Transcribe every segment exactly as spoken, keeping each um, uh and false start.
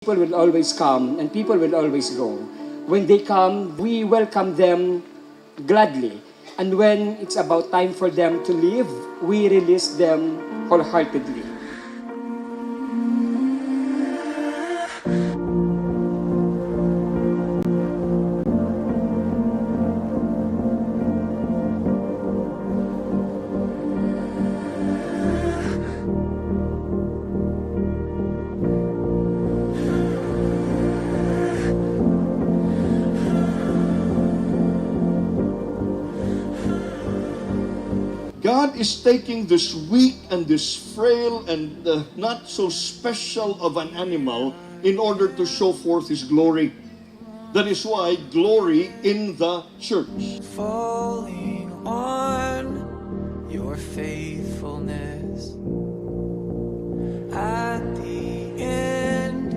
People will always come and people will always go. When they come, we welcome them gladly. And when it's about time for them to leave, we release them wholeheartedly. God is taking this weak and this frail and, uh, not so special of an animal in order to show forth His glory. That is why glory in the church. Falling on your faithfulness at the end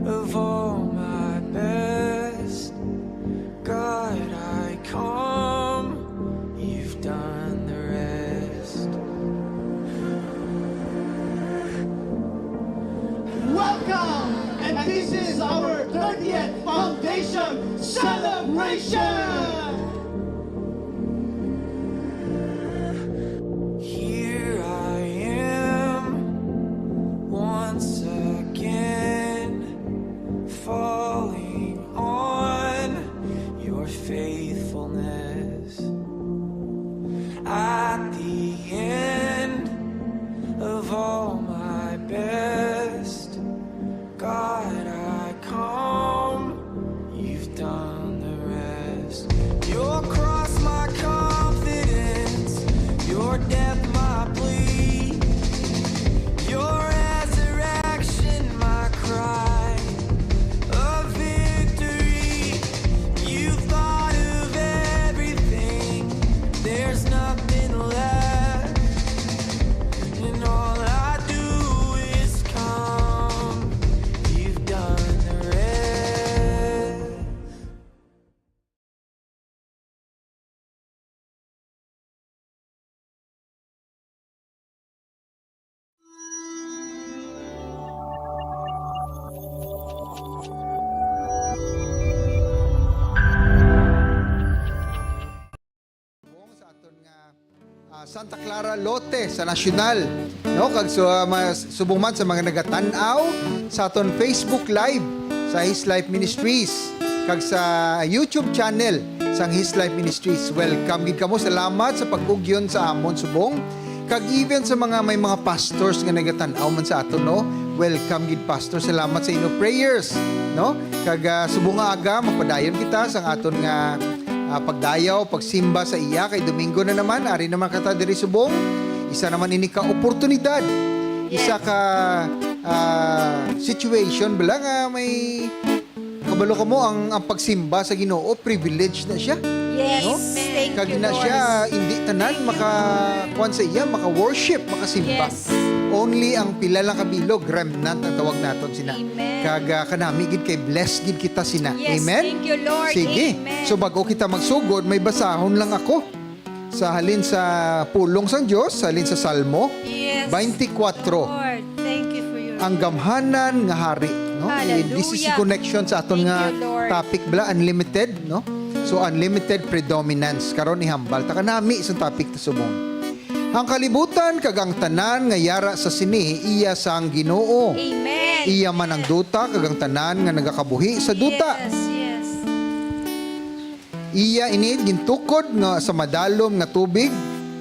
of all my best. God, I come, you've done the rest. Welcome, and this is our thirtieth foundation celebration. Here I am once again, falling on your faithfulness. At the end of all my best, God, I come, you've done the rest. Your cross, my confidence, your death, my plea, your resurrection, my cry of victory. You thought of everything, there's nothing left. And all I do is come. You've done the rest. Subong sa aton nga, ah, Santa Clara Lote sa Nasyonal, no? Kag so, ah, mas, subong man sa mga nagatan-aw sa aton Facebook Live sa His Life Ministries kag sa YouTube channel sang His Life Ministries. Welcome gid kamo. Salamat sa pag-ugyon sa amon subong. Kag even sa mga, may mga pastors nga nagatan-aw man sa aton, no? Welcome gid, pastor. Salamat sa inyo prayers, no? Kag, ah, subong nga aga, magpadayon kita sang aton nga, ah, pagdayaw, pagsimba sa iya. Kay Domingo na naman, ari naman kita diri subong. Isa naman ini ka oportunidad. Isa Yes. ka, ah, situation bala nga may, kabalo kamo, ang, ang pagsimba sa Ginoo, privilege na siya. Yes. No? Thank Kag you, na Lord. siya, hindi tanan Thank you, maka-, Lord. kuwan sa iya, maka-worship, makasimba. Yes. Only ang pila lang ka bilog, remnant ang tawag naton sina. Amen. Kag, ah, kanami gid kay blessed gid kita sina. Yes, Amen? thank you, Lord. Sige. Amen. So, bago kita magsugod, may basahon lang ako. Sa halin sa pulong sang Dios, sa halin sa Salmo Yes, twenty-four. Lord. Thank you for your Ang gamhanan nga hari, no? Eh, this is in Hallelujah. connection sa aton Thank nga you, Lord. topic bala, unlimited, no? So, unlimited predominance. Karon ihambal ta kanami sa topic ta subong. Ang kalibutan kag ang tanan nga yara sa sini iya sang Ginoo. Amen. Iya man ang duta kag ang tanan nga nagakabuhi sa duta. Yes, yes. Iya ini gintukod nga sa madalom nga tubig,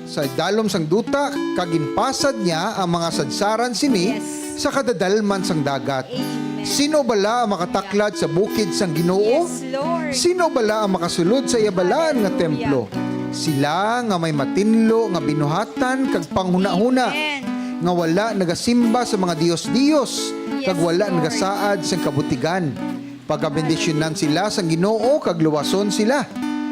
sa dalom sang duta, kag ginpasad niya ang mga sadsaran sini Yes. sa kadadalman sang dagat. Amen. Sino bala ang makataklad sa bukid sang Ginoo? Yes, Lord. Sino bala ang makasulod sa iya balaan nga Hallelujah. templo? Sila nga may matinlo nga binuhatan kag panghunahuna, Amen. nga wala nagasimba sa mga dios-dios, Yes, kag wala Lord. nagasaad sang kabutigan. Pagabendisyonan sila sang Ginoo kag luwason sila.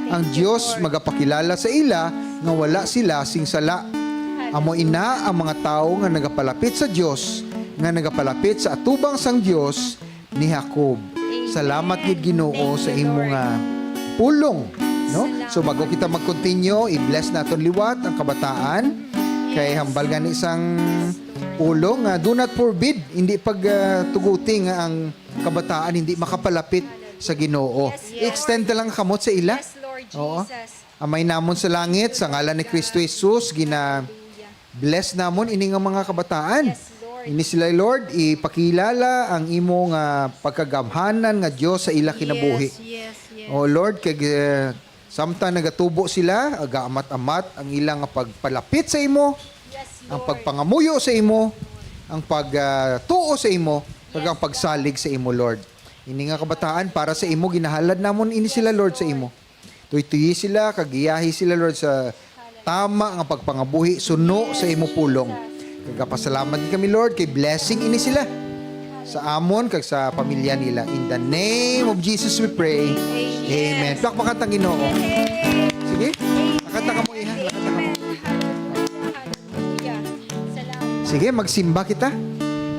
Ang Thank you, Dios Lord. magapakilala sa ila nga wala sila sing sala. Amo ina ang mga tawo nga nagapalapit sa Dios, nga nagapalapit sa atubang sang Dios ni Jacob. Amen. Salamat gid, Ginoo, Thank sa you, imo Lord. nga pulong, no? Salamat. So, bago kita mag-continue, i-bless naton liwat ang kabataan. Kay Yes. hambal gani sang pulong nga, do not forbid, hindi pag, ah, tuguti nga ang kabataan hindi makapalapit sa Ginoo. Yes, Lord. Extend na lang kamot sa ila. Yes, Lord Oo. Jesus. Amay namon sa langit, sa ngalan ni Kristo Jesus, gina-bless namon ini nga mga kabataan. Yes, Lord. Ini sila, Lord, ipakilala ang imo nga pagkagamhanan nga Dios sa ila kinabuhi. Yes, yes, yes. O Lord, kag eh, samtang nagatubo sila, agaamat-amat ang ilang pagpalapit sa imo, Yes, ang Lord. pagpangamuyo sa imo, ang pagtuo sa imo, kag ang pagsalig sa imo, Lord. Ini nga kabataan para sa imo, ginahalad namon ini sila, Lord, sa imo. Tuytuyi sila, kag giyahi sila, Lord, sa tama nga pagpangabuhi suno sa imo pulong. Kagapasalamat gid kami, Lord, kay blessing ini sila sa amon kag sa pamilya nila. In the name of Jesus we pray. Amen. Pakpakan ta ang Ginoo. Sige. Nakanta ka mo, iha. Nakanta ka mo. Hallelujah. Salamat. Sige, magsimba kita.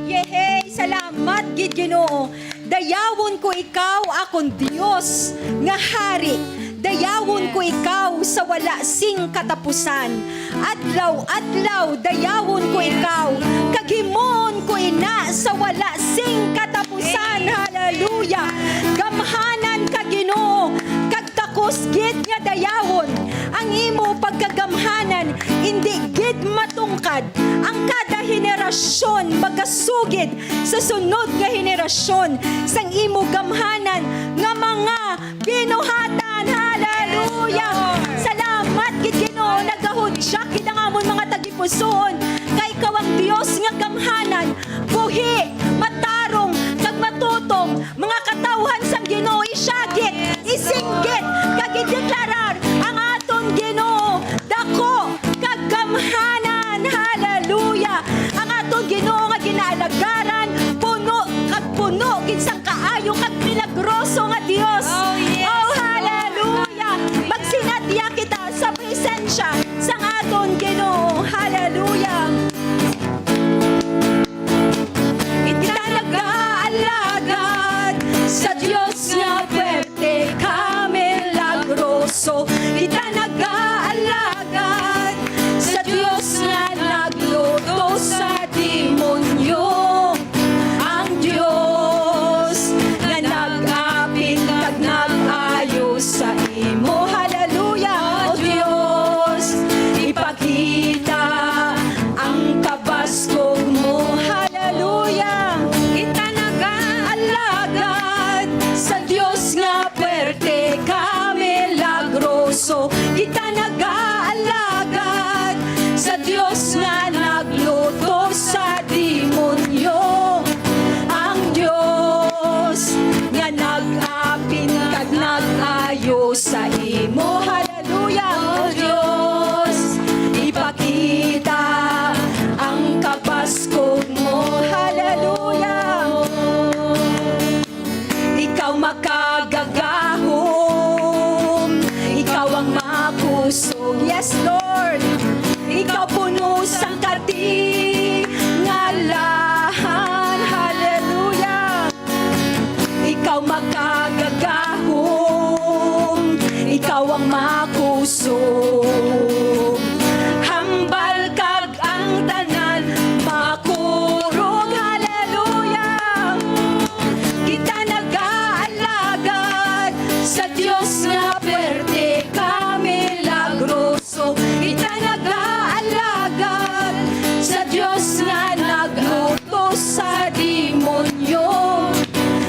Yehey! Salamat gid, Ginoo. Dayawon ko ikaw, akon Dios nga Hari. Dayawon ko ikaw sa wala sing katapusan. Adlaw-adlaw dayawon ko ikaw, kag himuon ko ina sa wala sing katapusan. Hallelujah! Gamhanan ka, Ginoo, kag takos gid nga dayawon. Ang imo pagkagamhanan indi gid matungkad. Ang kada henerasyon magasugid sa sunod nga henerasyon sang imo gamhanan nga mga binuhatan. Hallelujah! Salamat gid, Ginoo, nagahudyak gid ang amon mga tagipusoon, kay ikaw ang Dios nga gamhanan, buhi, matarong, kag matutom. Mga katawhan sang Ginoo, isyagit, isinggit, kag ideklarar ang aton Ginoo dako kag gamhanan. Hallelujah! Ang aton Ginoo nga ginaalagaran, puno kag puno gid sang kaayo kag milagroso nga Dios. Oh, yes, Oh, Lord. hallelujah! Magsinadya kita sa presensya sang aton Ginoo. Hallelujah! Kita nagaalagad sa Dios nga puwerte ka milagroso. Kita nagaalagad sa Dios nga nagluto sa demonyo. Ang Dios nga nag-apin kag nag-ayo sa imo. Hallelujah! O Dios, ipakita ang kabaskog mo. Hallelujah! Kita nagaalagad sa Dios nga puwerte ka milagroso. Kita nagaalagad sa Dios nga nagluto sa demonyo. Ang Dios nga nag-apin kag nag-ayo sa imo. Hallelujah! O Dios, ipakita ang kabaskog mo. Hallelujah! Ikaw makagagahom, ikaw ang makusog. Yes, Lord. Ikaw puno sang katingalahan. Hallelujah. Ikaw makagagahom, ikaw ang makusog. Hambal kag ang tanan makurog. Hallelujah! Kita nagaalagad sa Dios nga puwerte ka milagroso. Kita nagaalagad sa Dios nga nagluto sa demonyo.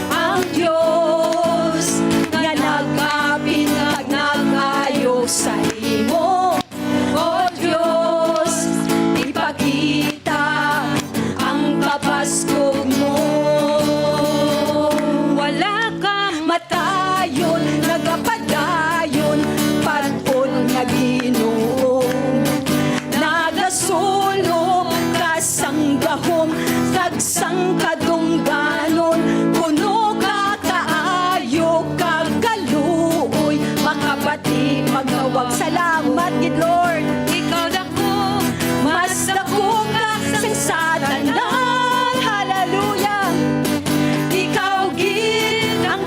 Ang Dios nga nag-apin kag nag-ayo sa imo. O Dios, ipakita ang kabaskog mo. Wala ka matayon, nagapadayon, pad-on nga Ginoo. Nagasulo ka sang gahom kag sang kadungganon, puno ka kaayo kag kaluoy, makabati, magtawag. Salamat gid, Lord. Ikaw dako, mas dako ka sang sa tanan. Hallelujah. Ikaw gid ang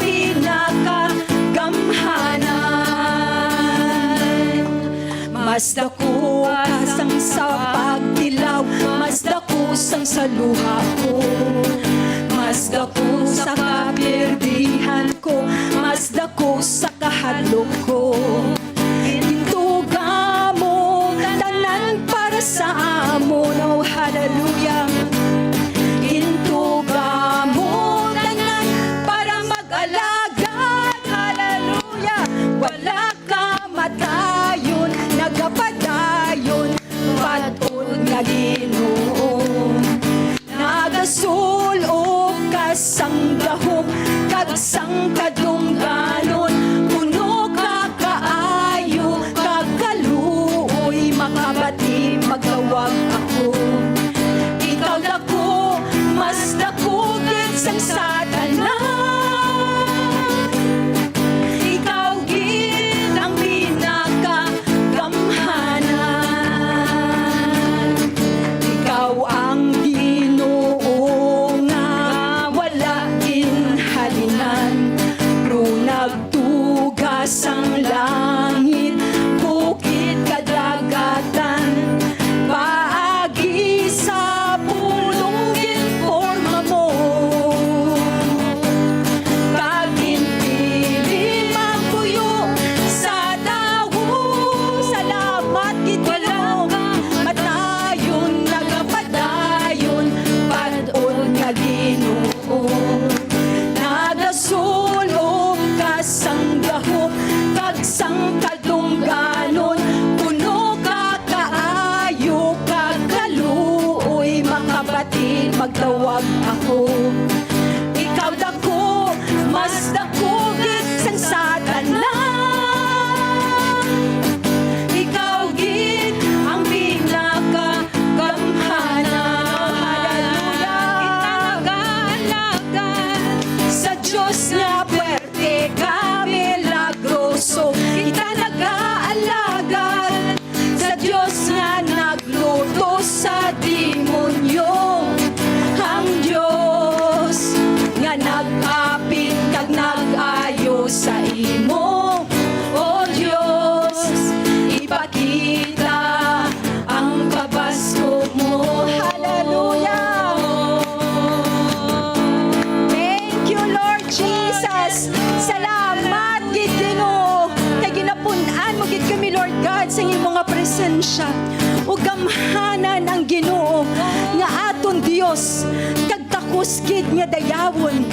pinakagamhanan. Mas dako ka sang sa pagtilaw, mas dako sang sa luha ko. Mas dako sa kapirdihan ko, mas dako sa kahadlok ko. Gintuga mo tanan para sa amon. Oh, hallelujah. Gintuga mo tanan para mag-alagad. Hallelujah. Wala kamatayon, nagapadayon, patod nga Ginoo. Nagasul-ob ka sang gahom kag sang kadungganon, puno ka kaayo kag kaluoy, makabati magtawag ako. Ikaw dako, mas dako gid sang sa tanan. Ikaw gid ang pinakagamhanan. Ikaw ang Ginoo nga wala ginhalinan, pero nagtuga sang langit, bukid, kadagatan, paagi sa pulong ginporma mo. Kag ginpili magpuyo sa tawo. Salamat gid, Ginoo. Matayon, nagapadayon, patod nga Ginoo. Nagasul-ob ka sang gahom kag sang kadungganon, puno ka kaayo kag kaluoy, makabati magtawag ako. Ikaw dako, mas dako gid sang sa tanan. Ikaw gid ang pinakagamhanan. Hallelujah. Kita nag-aalaga sa Dios nga puwerte ka milagroso. Kita nag-aalaga sa Dios nga nagluto sa demonyo, ang Dios nga nag-apit kag nag-ayo sa imo. O Dios, ipakita ang pabaskog mo. Hallelujah! Thank you, Lord Jesus. Salamat gid, Ginoo, kay ginapun-an mo gid kami, Lord God, sa imo nga presensya. Ug gamhanan ang Ginoo nga aton Dios, kag takos gid nga dayawon.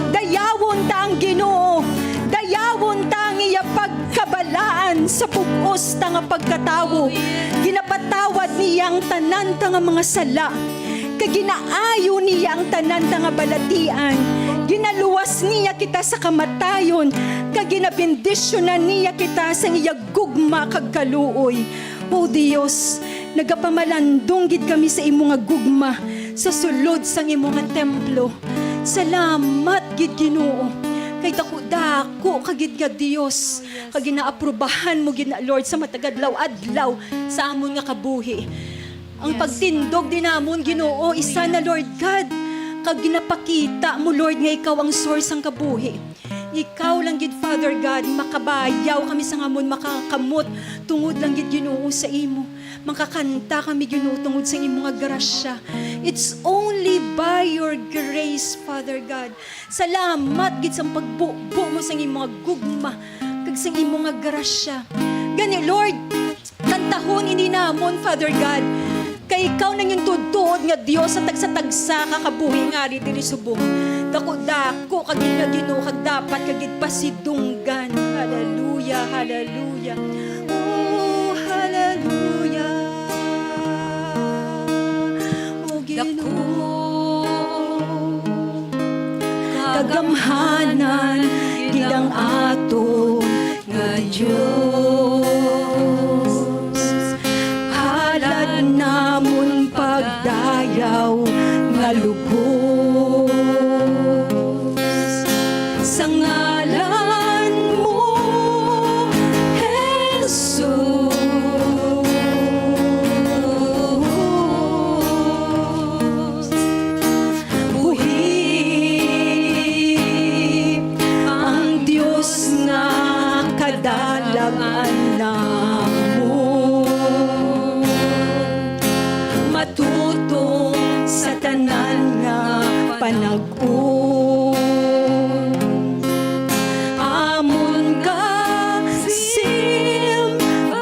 Dayawon ta ang Ginoo. Dayawon ta ang iya pagkabalaan sa bug-os ta nga pagkatawo. Ginapatawad niya ang tanan ta nga mga sala. Kag ginaayo niya ang tanan ta nga balatian. Ginaluwas niya kita sa kamatayon, kag ginabendisyonan niya kita sang iya gugma kag kaluoy. O Dios, nagapamalandong gid kami sa imo nga gugma sa sulod sang imo nga templo. Salamat gid, Ginoo, kay daku-daku ka gid nga Dios, kag ginaaprubahan mo gid na, Lord, sa matag adlaw-adlaw sa amon nga kabuhi. Ang pagtindog din namon, Ginoo, isa na, Lord God, kag ginapakita mo, Lord, nga ikaw ang source sang kabuhi. Ikaw lang gid, Father God, makabayaw kami sang amon makakamot tungod lang gid, Ginoo, sa imo. Makakanta kami, Ginoo, tungod sa imo nga grasya. It's only by your grace, Father God. Salamat gid sang pagbubo mo sang imo nga gugma kag sang imo nga grasya. Gani, Lord, kantahon ini namon, Father God, kay ikaw nang yung tuod nga Dios sa tagsa-tagsa ka kabuhi nga ari diri subong. Dako-dako ka gid nga Ginoo, kag dapat ka gid pasidunggan. Hallelujah, hallelujah. Oh, hallelujah. O Ginoo, kagamhanan gid ang aton nga Dios. Halad namon pagdayaw nga lubos sa ngalan mo, Jesus. Buhi ang Dios nga kadalagan. nag-un. Amon ka simbahon.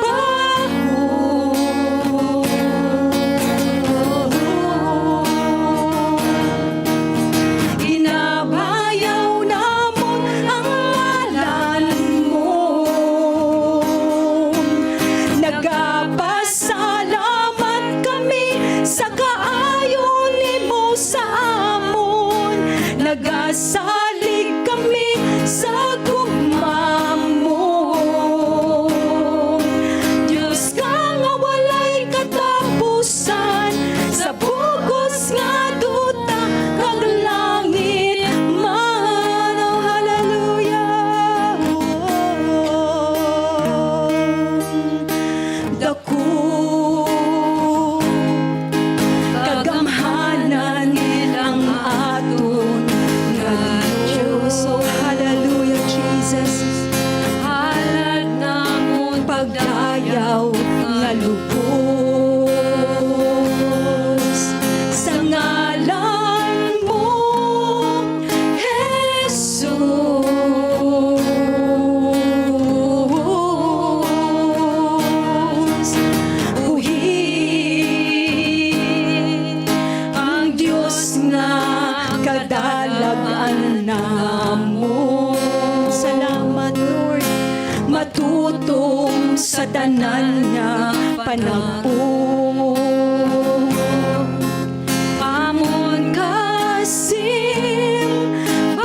Ginabayaw namon ang ngalan mo. Nagapasalamat kami sa kaayo nimo sa amon. Nagasalig kami sa gugma mo. Dios ka nga walay katapusan, sa bug-os nga duta kag langit man. Oh, hallelujah. Dako kagamhanan ang aton nga Dios. Oh, hallelujah, Jesus. Halad namon pagdayaw nga lubos sa ngalan mo, Jesus. Buhi ang Dios nga kadalagan namon. Salamat, Lord. Matutom sa tanan nga panag-on. Amon ka simbahon.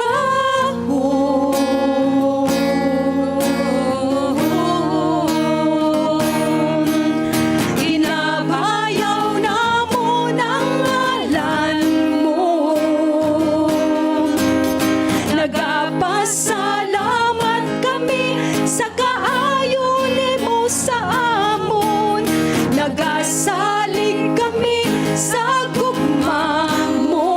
Ginabayaw namon ang ngalan mo. Nagapasalamat kami sa kaayo nimo sa amon. Nagasalig kami sa gugma mo.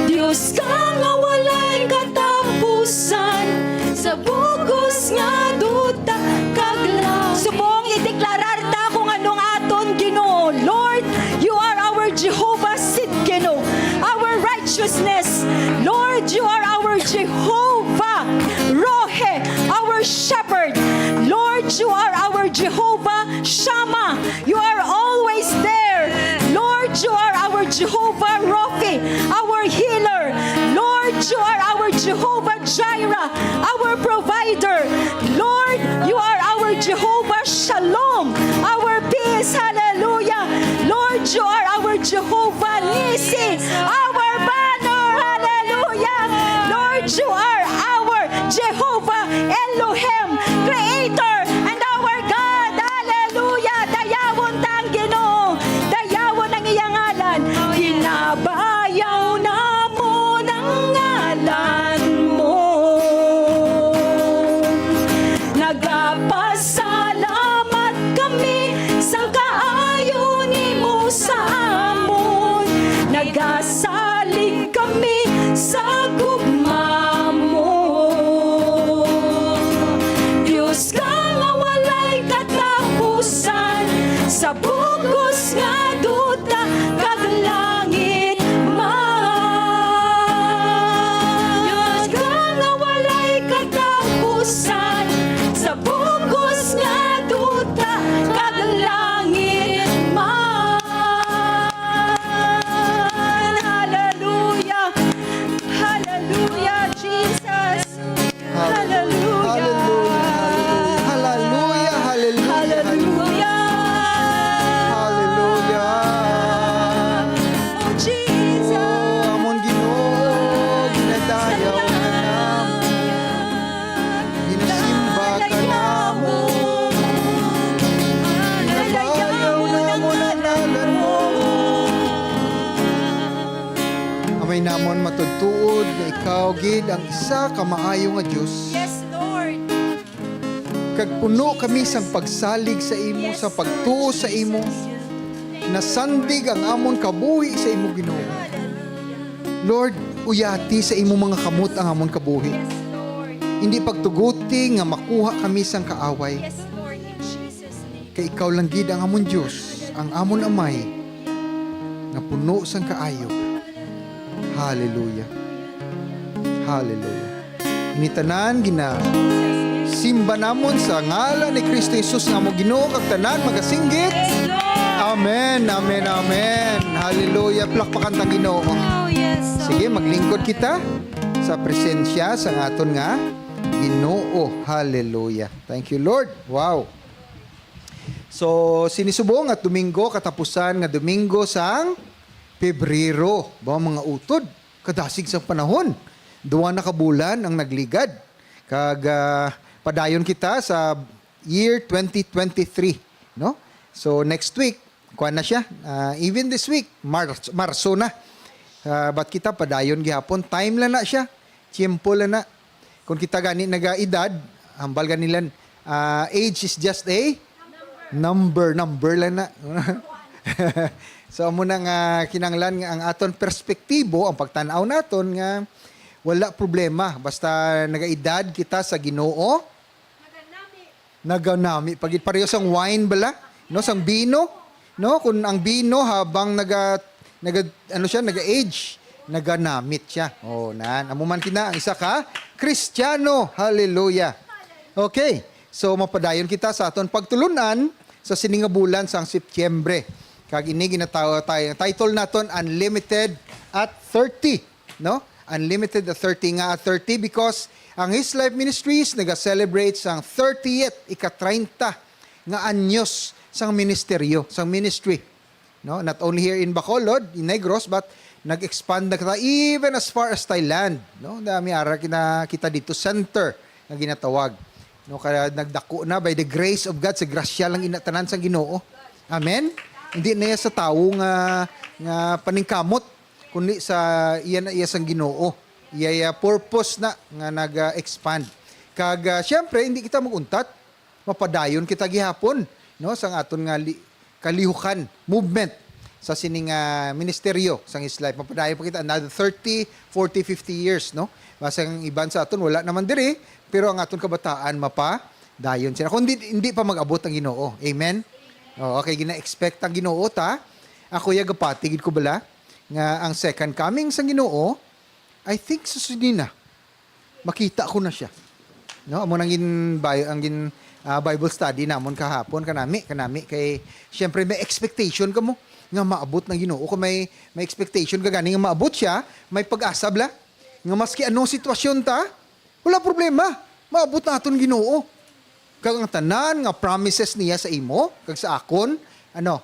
Dios ka nga walay katapusan, sa bug-os nga duta kag langit. Subong ideklarar ta kung ano ang aton Ginoo. Lord, you are our Jehovah Sidkenu, our righteousness. Lord, you are our Jehovah Rohe, our shepherd. Lord, you are our Jehovah Shammah. You are always there. Lord, you are our Jehovah Rophi, our healer. Lord, you are our Jehovah Jireh, our provider. Lord, you are our Jehovah Shalom, our peace. Hallelujah. Lord, you are our Jehovah Nissi, our banner. Hallelujah. Lord, you are our Jehovah Elohim, Creator, and our God. Hallelujah. Dayawon ta ang Ginoo. Dayawon ang iya ngalan. Ginabayaw namon ang ngalan mo. Nagapasalamat kami sa kaayo nimo sa amon. Nagasalig kami sa gugma mo. Dios ka nga walay katapusan, sa bug-os nga duta kag langit man. Dios ka nga walay katapusan, sa bug-os nga duta kag langit man. Hallelujah. Hallelujah, Jesus. Hallelujah. Hallelujah. Hallelujah. Hallelujah. Hallelujah. Hallelujah. Oh, Jesus. Oh, amon Ginoo, ginadayaw ka namon. Ginasimba ka namon. Ginabayaw namon ang ngalan mo. Amay namon matutuod nga ikaw gid ang isa ka maayo nga Dios. Yes, Lord. Kag puno kami sang pagsalig sa imo, yes, sa pagtuo sa imo. Nasandig ang amon kabuhi sa imo, Ginoo. Lord, uyati sa imo mga kamot ang amon kabuhi. Yes, Lord. Hindi pagtuguti nga makuha kami sang kaaway. Yes, Lord, in Jesus' name. Kay ikaw lang gid ang amon Dios, ang amon Amay. nga puno sang kaayo. Hallelujah. Hallelujah. Ini tanan ginasimba namon sa ngalan ni Cristo Jesus nga among Ginoo, kag tanan magasinggit. Yes, Lord. Amen, amen, amen. Hallelujah. Palakpakan ta ang Ginoo. Oh, yes, Lord. Sige, maglingkod kita sa presensya sang aton nga Ginoo. Hallelujah. Thank you, Lord. Wow. So, sini subong at Domingo, katapusan nga Domingo sang Pebrero. Ba, mga utod, kadasig sang panahon. Duwa na ka bulan ang nagligad. Kag, ah, padayon kita sa year twenty twenty-three, no? So, next week, kuwan na siya. Ah, even this week, Mar-, Marso na. Ah, but kita padayon gihapon. Time lang na siya. Tiyempo lang na. Kung kita gani naga-edad, hambal gani lang, ah, age is just a number, number lang na. So, amo na nga kinahanglan nga ang aton perspektibo, ang pagtan-aw naton nga wala problema. Basta nagaedad kita sa Ginoo, naganami. Pag pareho sang wine bala, no, sang bino, no, kung ang bino habang naga, naga ano siya, naga-age, naganamit siya. Oh, nan. Amo man kina ang isa ka Kristiyano. Hallelujah. Okay. So, mapadayon kita sa aton pagtulun-an sa sini nga bulan sang Setyembre. Kag ini ginatawo tayo, ang title naton, Unlimited at thirty, no? Unlimited at thirty, nga at thirty because ang His Life Ministries naga-celebrate sang thirtieth, ika-treinta nga anyos sang ministeryo, sang ministry. No, not only here in Bacolod, in Negros, but nag-expand na kita even as far as Thailand, no? Dami ara kina kita dito center nga ginatawag. No, kaya nagdako na by the grace of God, sa grasya lang ina tanan sang Ginoo. Amen. Hindi na iya sa tawo nga, nga paningkamot, kundi sa iya na iya sang Ginoo. Iya, iya purpose na nga nag-expand. Kag, ah, siyempre, hindi kita mag-untat. Mapadayon kita gihapon, no, sang aton nga li-, kalihukan movement sa sining, ah, ministeryo sang His Life. Mapadayon pa kita another thirty, forty, fifty years, no? Basta ang iban sa aton wala naman diri, pero ang aton kabataan mapadayon sila. Kung di, hindi pa mag-abot ang Ginoo. Amen? Oh, okay, gina-expect ang Ginoo ta. Ako ya gapati gid ko bala nga ang second coming sang Ginoo, I think, susuni na. Makita ko na siya. No, amo nang gin-, bi-, ang gin-, ah, Bible study namon kahapon, kanami, kanami, kay siyempre may expectation kamo nga maabot ng Ginoo. Kung may, may expectation ka gani nga maabot siya, may pag-asa bala nga maski anong sitwasyon ta, wala problema. Maabot naton Ginoo. Kag ang tanan nga promises niya sa imo kag sa akon, ano,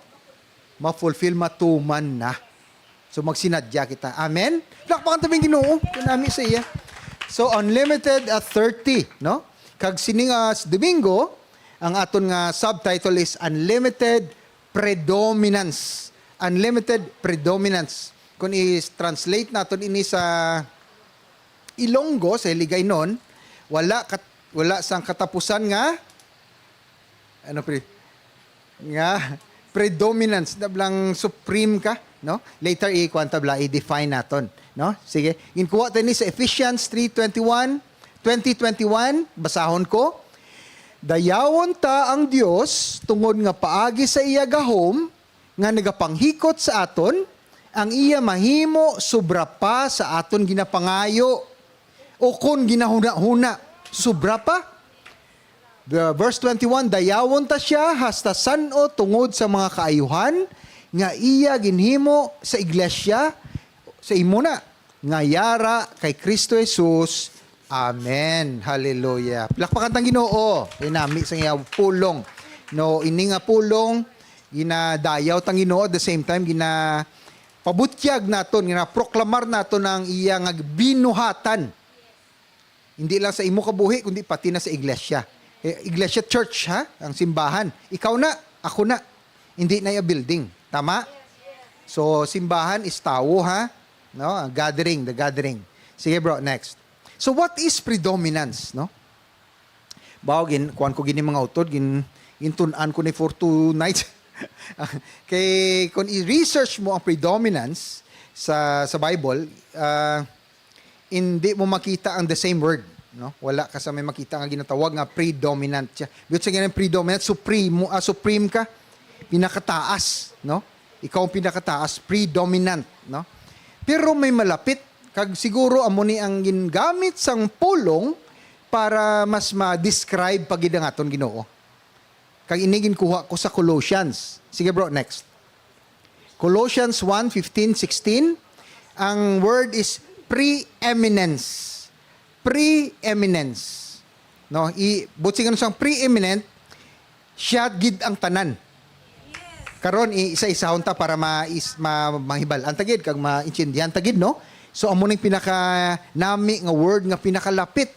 ma-fulfill, matuman na. So, magsinadya kita. Amen? Lakpakan ta bang Ginoo. Kanami sa iya. So, unlimited at thirty, no? Kag sini nga s-, Domingo, ang aton nga subtitle is Unlimited Predominance. Unlimited Predominance. Kung i-translate naton ini sa Ilonggo, sa Hiligaynon, wala kat-, wala sang katapusan nga, ano, pre-, nga predominance, na blang supreme ka, no? Later, i-, kuwan ta bala, i-define naton, no? Sige, ginkuha ta ni sa Ephesians three twenty-one, twenty twenty-one, basahon ko, "Dayawon ta ang Dios tungod nga paagi sa iya gahom nga nagapanghikot sa aton, ang iya mahimo sobra pa sa aton ginapangayo o kon ginahunahuna." Sobra pa. The verse twenty-one, "Dayawon ta sia hasta san-o tungod sa mga kaayuhan nga iya ginhimo sa iglesia, sa imo na, nga yara kay Cristo Jesus." Amen. Hallelujah. Palakpakan tang Ginoo. Inami sa iya pulong. No, ini nga pulong, ginadayaw tang Ginoo, at the same time, gina-, pabutyag naton, ginaproklamar naton ang iya nga binuhatan. Hindi lang sa imo kabuhi, kundi pati na sa iglesia. Eh, iglesia, church, ha? Ang simbahan. Ikaw na, ako na. Hindi na iya building. Tama? So, simbahan is tawo, ha? No? Ang gathering, the gathering. Sige, bro, next. So, what is predominance, no? Bawo, gin-, kuwan ko gini mga utod, gin-, gintun-an ko ni for two nights. Kay, kung i-research mo ang predominance sa, sa Bible, ah, hindi mo makita ang the same word, no? Wala ka sa may makita nga ginatawag nga predominant siya. But sa ganang predominant, supremo, ah, supreme ka, pinakataas, no? Ikaw ang pinakataas, predominant, no? Pero may malapit, kag siguro amo ni ang gingamit sang pulong para mas ma-describe pa gid ang aton Ginoo. Kag ini ginkuha ko sa Colossians. Sige, bro, next. Colossians one fifteen, sixteen, ang word is preeminence. Preeminence. No, i buot silingon sang preeminent, siya gid ang tanan. Karon, i- isa-isahon ta para ma-, is- ma- mahibal-an ta gid kag maintindihan ta gid, no? So, amo ning pinaka nami nga word nga pinakalapit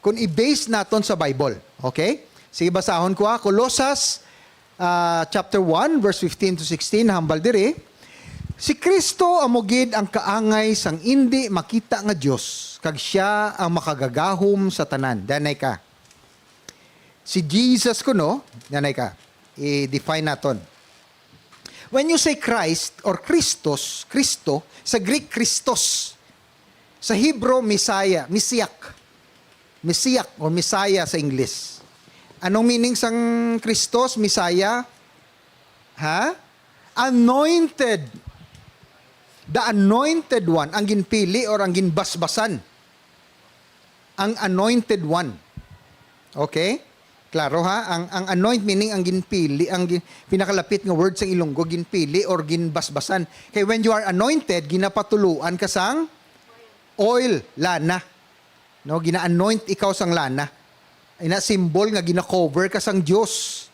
kung i-base naton sa Bible. Okay? Sige, basahon ko, ha. Colosas, ah, chapter one, verse fifteen to sixteen, hambal diri, "Si Cristo amo gid ang kaangay sang indi makita nga Dios, kag sia ang makagagahom sa tanan." Danay ka. Si Jesus kuno, danay ka. I-define naton. When you say Christ or Christos, Kristo, sa Greek Christos, sa Hebrew Messiah, Mesiach. Mesiach or Messiah sa English. Anong meaning sang Christos, Messiah? Ha? Anointed. The anointed one, ang ginpili or ang ginbasbasan. Ang anointed one. Okay? Klaro, ha? Ang, ang anoint meaning ang ginpili, ang gin- pinakalapit nga word sa Ilonggo, ginpili or ginbasbasan. Kay when you are anointed, ginapatuluan ka sang oil, lana. No, gina-anoint ikaw sang lana. Ina symbol nga gina-cover ka sang Dios.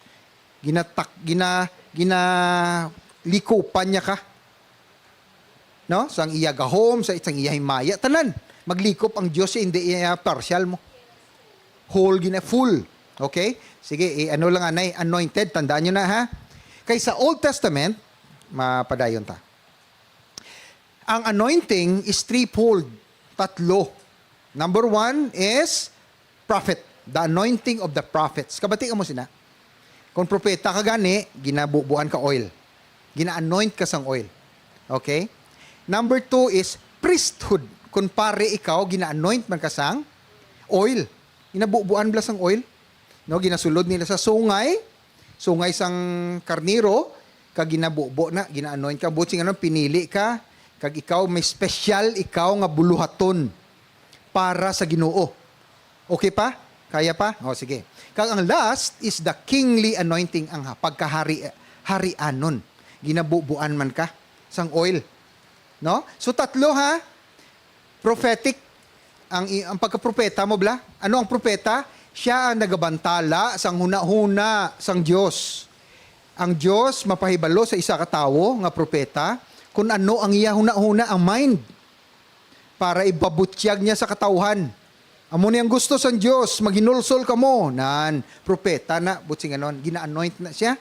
Ginatak gina ginalikupan niya ka. No? Sang iya gahom, sa sang iya himaya, tanan. Maglikop ang Dios, hindi iya partial mo. Whole gina full. Okay? Sige, eh, ano lang anay, anointed, tandaan niyo na, ha. Kay sa Old Testament, mapadayon ta. Ang anointing is threefold. Tatlo. Number one is prophet. The anointing of the prophets. Kabati ka mo sina? Kung propeta ka gani, ginabubuan ka oil. Gina-anoint ka sang oil. Okay? Number two is priesthood. Kung pare ikaw, gina-anoint man ka sang oil. Ginabubuan bala sang oil. No, ginasulod nila sa sungay, sungay sang karnero, kag ginabubo na, gina-anoint ka. Buot silingon, pinili ka, kag ikaw may special, ikaw nga buluhaton para sa Ginoo. Okay pa? Kaya pa? O, sige. Kag ang last is the kingly anointing, ang ha- pagkahari, harianon. Ginabubuan man ka sang oil. No? So, tatlo, ha? Prophetic, ang i- ang pagkapropeta mo bala. Ano ang propeta? Siya ang nagabantala sang hunahuna sang Dios. Ang Dios mapahibalo sa isa ka tawo nga propeta kung ano ang iya hunahuna, ang mind, para ipabutyag niya sa katawhan. Amo ni ang gusto sang Dios, maghinulsol kamo. Nan, propeta na, buot silingon, gina-anoint na siya.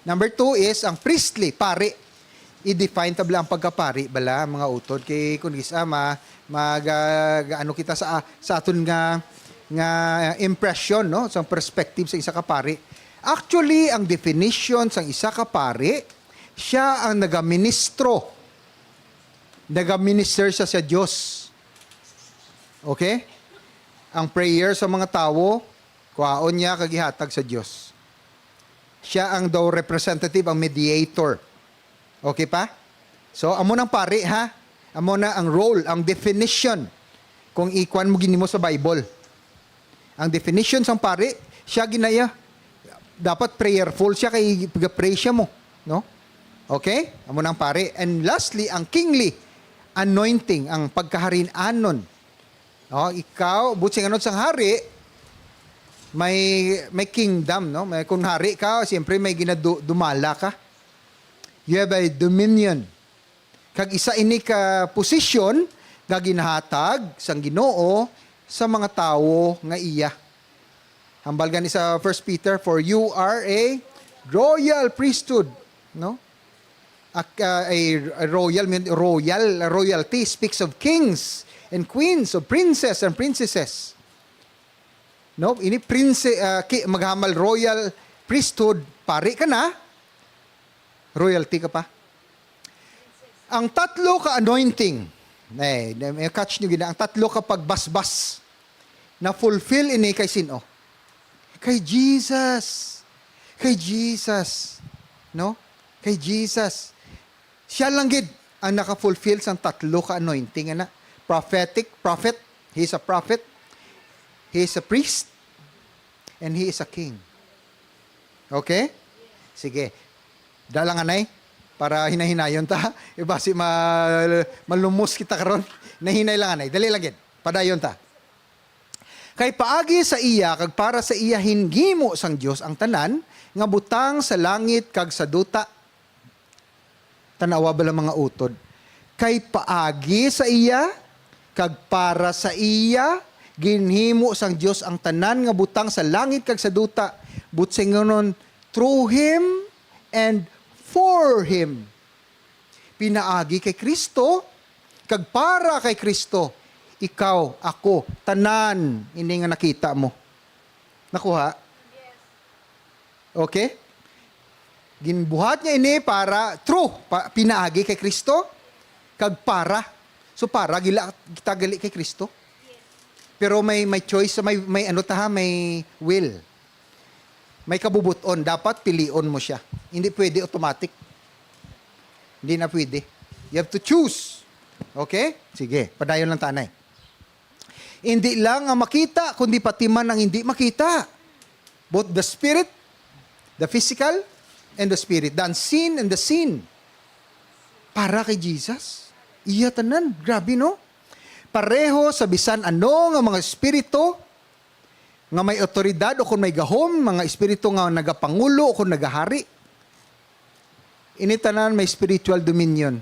Number two is ang priestly, pari. I-define ta bala ang pagkapari bala, mga utod, kay kun gisa ma, mag, ah, ano kita sa, sa aton nga, nga impression, no, sa perspective sa isa ka pari. Actually, ang definition sang isa ka pari, siya ang nagaministro. Nagaminister siya sa Dios. Okay? Ang prayer sa mga tawo, kuhaon niya kag ihatag sa Dios. Siya ang daw representative, ang mediator. Okay pa? So, amo nang pari, ha? Amo na ang role, ang definition. Kung ikuan mo gid nimo sa Bible. Ang definition sang pari, siya ginaya, dapat prayerful siya kay pray siya mo, no? Okay? Amo nang pari. And lastly, ang kingly anointing, ang pagkaharianon. Oh, ikaw, buot silingon sang hari, may, may kingdom, no? May, kung hari ka, siyempre may ginadu-, dumala ka. You have a dominion. Kag isa ini ka posisyon nga ginahatag sang Ginoo sa mga tawo nga iya. Hambal gani sa First Peter, "For you are a royal priesthood," no? A, a, a royal, mean, royal, royalty speaks of kings and queens, of princes and princesses. No? Ini prince, ah, ki-, maghamal royal priesthood, pari ka na, royalty ka pa. Ang tatlo ka anointing, eh, may catch nyo gina, ang tatlo ka pagbasbas, na-fulfill ini kay sin-o? Kay Jesus. Kay Jesus. No? Kay Jesus. Siya lang gid ang naka-fulfill sang tatlo ka anointing, ana. Prophetic, prophet, he is a prophet, he is a priest, and he is a king. Okay? Sige. Dala nga, nay, para hinahinayon ta. Iba si ma-, malumos kita karon. Nahinay lang, anay. Dali lang gid. Padayon ta. Kay paagi sa iya kag para sa iya hingimo sang Dios ang tanan nga butang sa langit kag sa duta. Tan-awa bala, mga utod. Kay paagi sa iya kag para sa iya ginhimo sang Dios ang tanan nga butang sa langit kag sa duta, butsingonon, through him and for him. Pinaagi kay Cristo kag para kay Cristo, ikaw, ako, tanan ini nga nakita mo. Nakuha? Okay? Ginbuhat niya ini para, true, pa, pinaagi kay Cristo, kag para. So, para gila kita gali kay Cristo. Pero may, may choice, may, may ano ta ha, may will. May kabubuton, dapat pilion mo siya. Hindi pwede automatic. Hindi na pwede. You have to choose. Okay? Sige, padayon lang ta anay. Hindi lang ang makita, kundi pati man ang hindi makita. Both the spirit, the physical, and the spirit. The unseen and the seen. Para kay Jesus. Iya tanan. Grabe, no? Pareho sa bisan ano nga mga espiritu nga may awtoridad o kung may gahom, mga espiritu nga nagapangulo o kung nagahari. Ini tanan may spiritual dominion.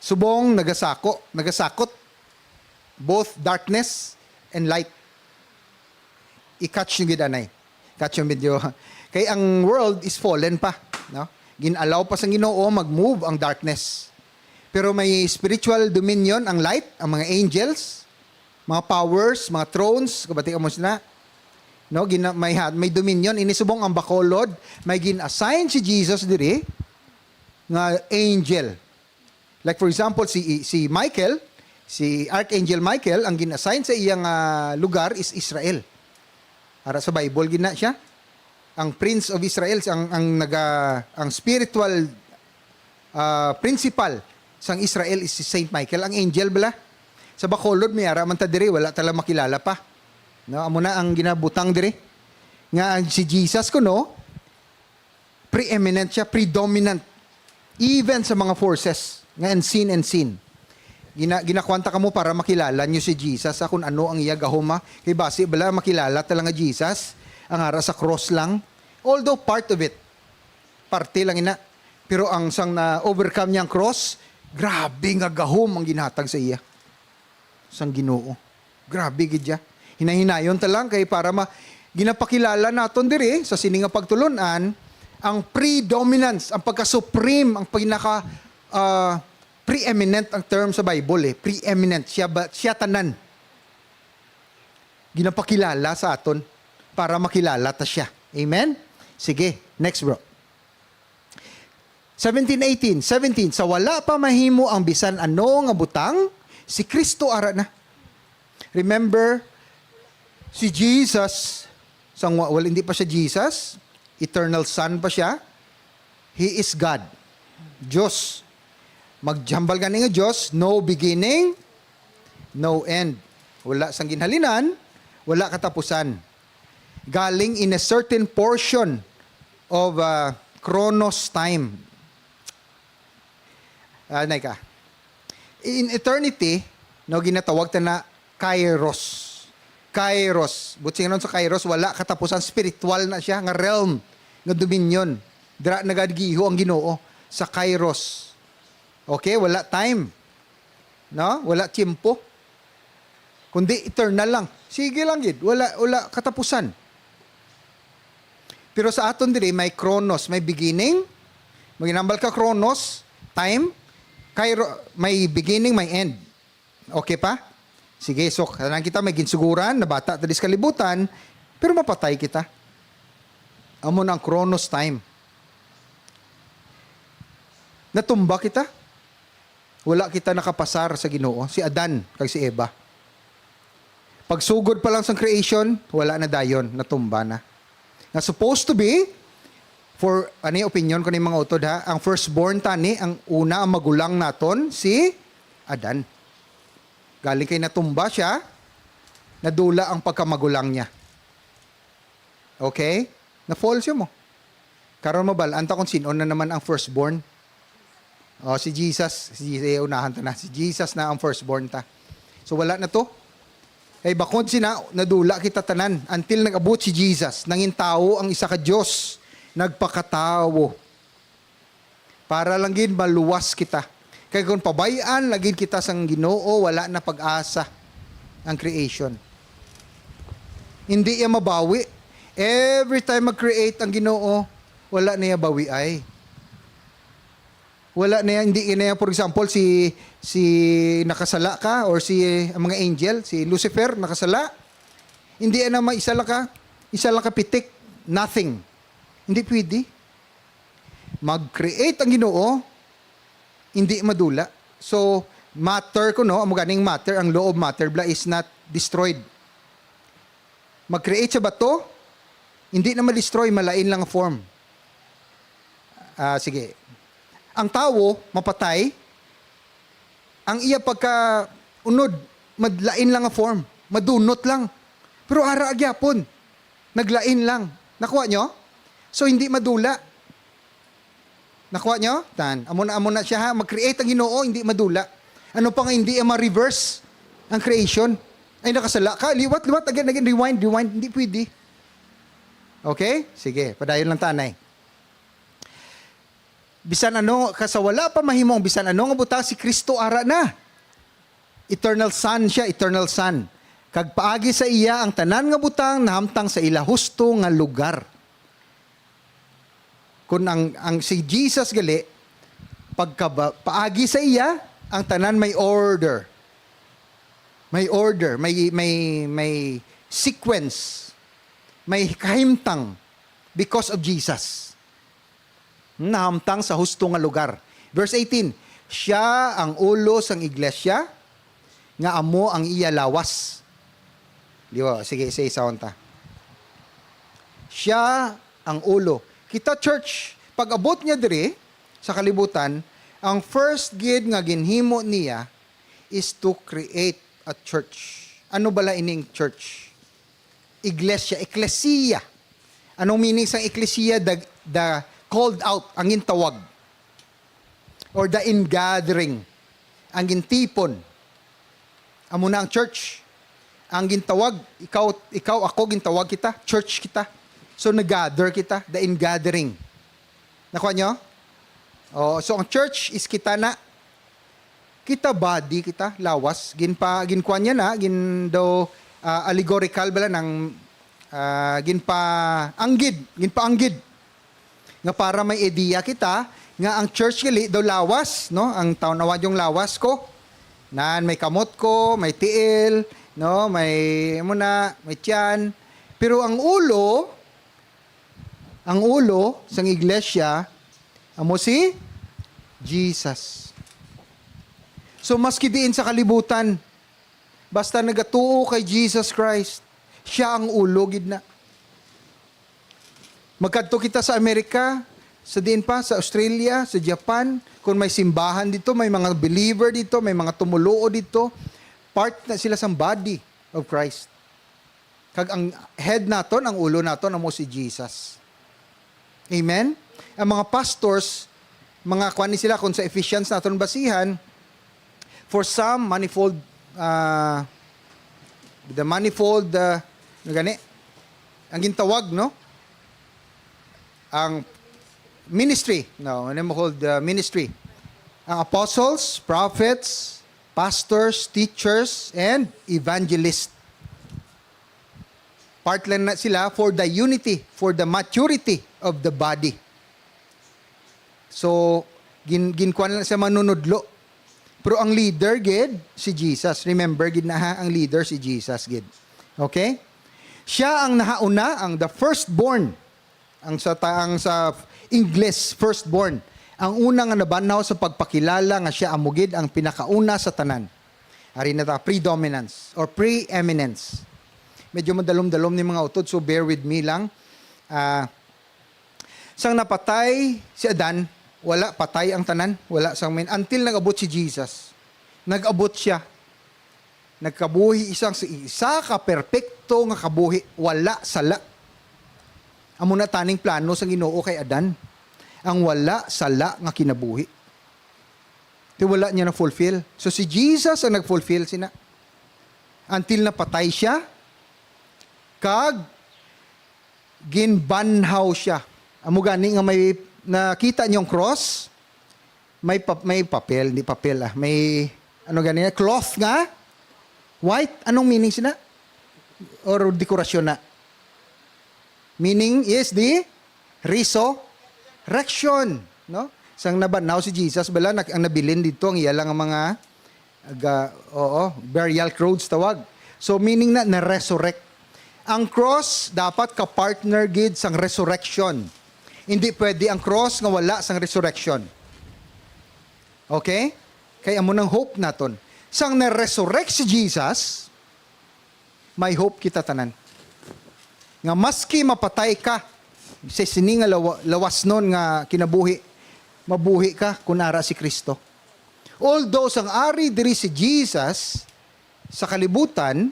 Subong nagasako, nagasakot both darkness and light. I-catch nyo gid anay. Catch nyo video. Kay ang world is fallen pa, no? Gin-allow pa sang Ginoo mag-move ang darkness. Pero may spiritual dominion ang light, ang mga angels, mga powers, mga thrones, kabati mo sina. No, gina-, may ha-, may dominion ini subong ang Bacolod, may gin-assign si Jesus diri nga angel. Like for example, si si Michael, si Archangel Michael, ang gin-assign sa iyang, ah, lugar is Israel. Ara sa Bible gid na siya. Ang Prince of Israel, ang, ang naga, ang spiritual, ah, principal sang Israel is si Saint Michael, ang angel bala. Sa Bacolod, may ara man ta diri, wala ta lang makilala pa. No, amo na ang ginabutang diri. Nga ang si Jesus kuno, preeminent siya, predominant, even sa mga forces nga unseen and seen. Gina-, ginakuan ta kamo para makilala nyo si Jesus, ha, kung ano ang iya gahom, ha. Kay basi bala makilala ta lang nga Jesus, ang ara sa cross lang. Although part of it, parte lang ina. Pero ang sang na-overcome niya ang cross, grabe nga gahom ang ginhatag sa iya sang Ginoo. Grabe gid ya. Hinahinayon ta lang kay para ma-, ginapakilala naton diri sa sini nga pagtulon-an ang predominance, ang pagka-supreme, ang pinaka, ah, preeminent ang term sa Bible, eh. Preeminent. Siya ba, siya tanan. Ginapakilala sa aton para makilala ta siya. Amen? Sige, next, bro. Seventeen eighteen, seventeen, sa wala pa mahimo ang bisan ano nga butang, si Cristo ara na. Remember, si Jesus, sang wa-, wala, hindi pa siya Jesus, eternal Son pa siya. He is God. Diyos. Maghambal gani nga Diyos, no beginning, no end. Wala sang ginhalinan, wala katapusan. Galing in a certain portion of, uh, chronos time. Ah, nay ka. In eternity, no, ginatawag ta na kairos. Kairos. Buot silingon sa kairos, wala katapusan, spiritual na siya, nga realm, nga dominion. Dira nagagiho ang Ginoo sa kairos. Okay, wala time. No? Wala tiempo. Kundi eternal lang. Sige lang gid, wala, wala katapusan. Pero sa aton diri may chronos, may beginning. Maginambal ka chronos, time, kairo, may beginning, may end. Okay pa? Sige, so, tanan kita may ginsuguran, nabata ta diri sa kalibutan, pero mapatay kita. Amo na ang chronos time. Natumba kita. Wala kita nakapasar sa Ginoo, si Adan kag si Eva. Pagsugod pa lang sang creation, wala na dayon, natumba na. Nga supposed to be For, ano yung opinion ko ni mga utod, ha? Ang firstborn tani, ang una ang magulang naton, si Adan. Galing kay natumba siya, nadula ang pagkamagulang niya. Okay? Na-false yun mo. Karon mabal-an ta kung sino na naman ang firstborn. Oh, si Jesus, si Jesus, eh, unahan ta na. Si Jesus na ang firstborn ta. So, wala na to. Kay bakod sina, nadula kita tanan until nag-abot si Jesus. Nangin tawo ang isa ka Dios, nagpakatawo. Para lang gid maluwas kita. Kay kung pabay-an lagi kita sang Ginoo, wala na pag-asa ang creation. Hindi iya mabawi. Every time mag-create ang Ginoo, wala na iya bawi ay. Wala na iya, hindi na iya, for example, si, si nakasala ka or si ang mga angel, si Lucifer nakasala, hindi na may isa lang ka, isa lang ka pitik, nothing. Hindi pwede. Mag-create ang Ginoo, hindi madula. So, matter ko, no, amo ganing matter, ang law of matter bala is not destroyed. Mag-create sa bato, hindi na ma-destroy, malain lang ang form. Ah, sige. Ang tawo, mapatay, ang iya pagkaunod, madlain lang ang form, madunot lang. Pero ara gyapon, naglain lang. Nakuha nyo? So, hindi madula. Nakuha nyo? Tan, amo na, amo na siya, ha. Mag-create ang Ginoo, hindi madula. Ano pa nga hindi iya ma-reverse ang creation? Ay, nakasala ka. Liwat, liwat. Again, again. Rewind, rewind. Hindi pwede. Okay? Sige, padayon lang tanay. Bisan ano, ka sa wala pa mahimo ang bisan ano nga butang, si Cristo ara na. Eternal Son siya, eternal Son. Kag paagi sa iya ang tanan nga butang nahamtang sa ila husto nga lugar. Kun ang, ang si Jesus gali, pagkaba-, paagi sa iya, ang tanan may order. May order, may, may, may sequence, may kahimtang because of Jesus. Nahamtang sa husto nga lugar. Verse eighteen, "Siya ang ulo sang iglesia, nga amo ang iya lawas." Di ba? Sige, isa-isahon ta. Siya ang ulo. Kita, church, pag-abot niya diri sa kalibutan, ang first gid nga ginhimo niya is to create a church. Ano bala ining church? Iglesia, ecclesia. Anong meaning sang ecclesia? The, the called out, ang gintawag. Or the ingathering, ang gintipon. Amo na ang church. Ang gintawag, ikaw, ikaw, ako, gintawag kita, church kita. So, nag-gather kita, the ingathering. Nakuha nyo? Oh, so, ang church is kita na, kita body, kita lawas. Ginpa, ginkuan niya na, gin daw, ah, allegorical bala ng, ah, ginpaanggid, ginpaanggid. Nga para may idea kita nga ang church gali daw lawas, no? Ang tawnawan yung lawas ko. Nan, may kamot ko, may tiil, no? May, amo na, may tiyan. Pero ang ulo, ang ulo sang iglesia, amo si Jesus. So, maski diin sa kalibutan, basta nagatuo kay Jesus Christ, siya ang ulo gid na. Magkadto kita sa Amerika, sa diin pa, sa Australia, sa Japan, kung may simbahan dito, may mga believer dito, may mga tumuluo dito, part na sila sa body of Christ. Kag ang head naton, ang ulo naton, amo si Jesus. Amen? Ang mga pastors, mga kuan ni sila, kung sa Ephesians naton basihan, for some, manifold, ah, the manifold, ah, ano gani? Ang gintawag, no? Ang ministry, no? Manifold, ah, ministry. Ang apostles, prophets, pastors, teachers, and evangelists. Part lang na sila for the unity, for the maturity of the body. So, gin-, ginkuan lang sa manunudlo. Pero ang leader gid, si Jesus. Remember gid na ha, ang leader si Jesus gid. Okay? Siya ang nahauna, ang the firstborn. Ang sa ta-, ang sa Ingles, firstborn. Ang una nga nabanhaw sa pagpakilala nga siya amo gid ang pinakauna sa tanan. Ari na ta, predominance or preeminence. Medyo madalom-dalom ni mga utod, so bear with me lang. Ah, Sang napatay si Adan, wala patay ang tanan, wala sang men-, until nag-abot si Jesus. Nag-abot siya. Nagkabuhi isang sa isa ka perpekto nga kabuhi, wala sala. Amo na taning plano sang Ginoo kay Adan, ang wala sala nga kinabuhi. Ti wala niya na-fulfill. So si Jesus ang nag-fulfill sina. Until napatay siya, kag ginbanhaw siya. Amo gani nga may nakita niyo ang cross, may pa-, may papel, di papel ah, may ano gani, cloth nga white. Anong meaning sina? Or dekorasyon na? Meaning is the resurrection, no? Sang nabanhaw si Jesus, bala, nag-, ang nabilin dito, ang iya lang ang mga, aga, oo, burial clothes tawag. So, meaning na, na-resurrect. Ang cross dapat ka-partner gid sang resurrection. Hindi pwede ang cross nga wala sang resurrection. Okay? Kay amo nang hope naton. Sang na-resurrect si Jesus, may hope kita tanan. Nga maski mapatay ka sa sini nga lawa-, lawasnon nga kinabuhi, mabuhi ka kun ara si Cristo. Although sang ari diri si Jesus sa kalibutan,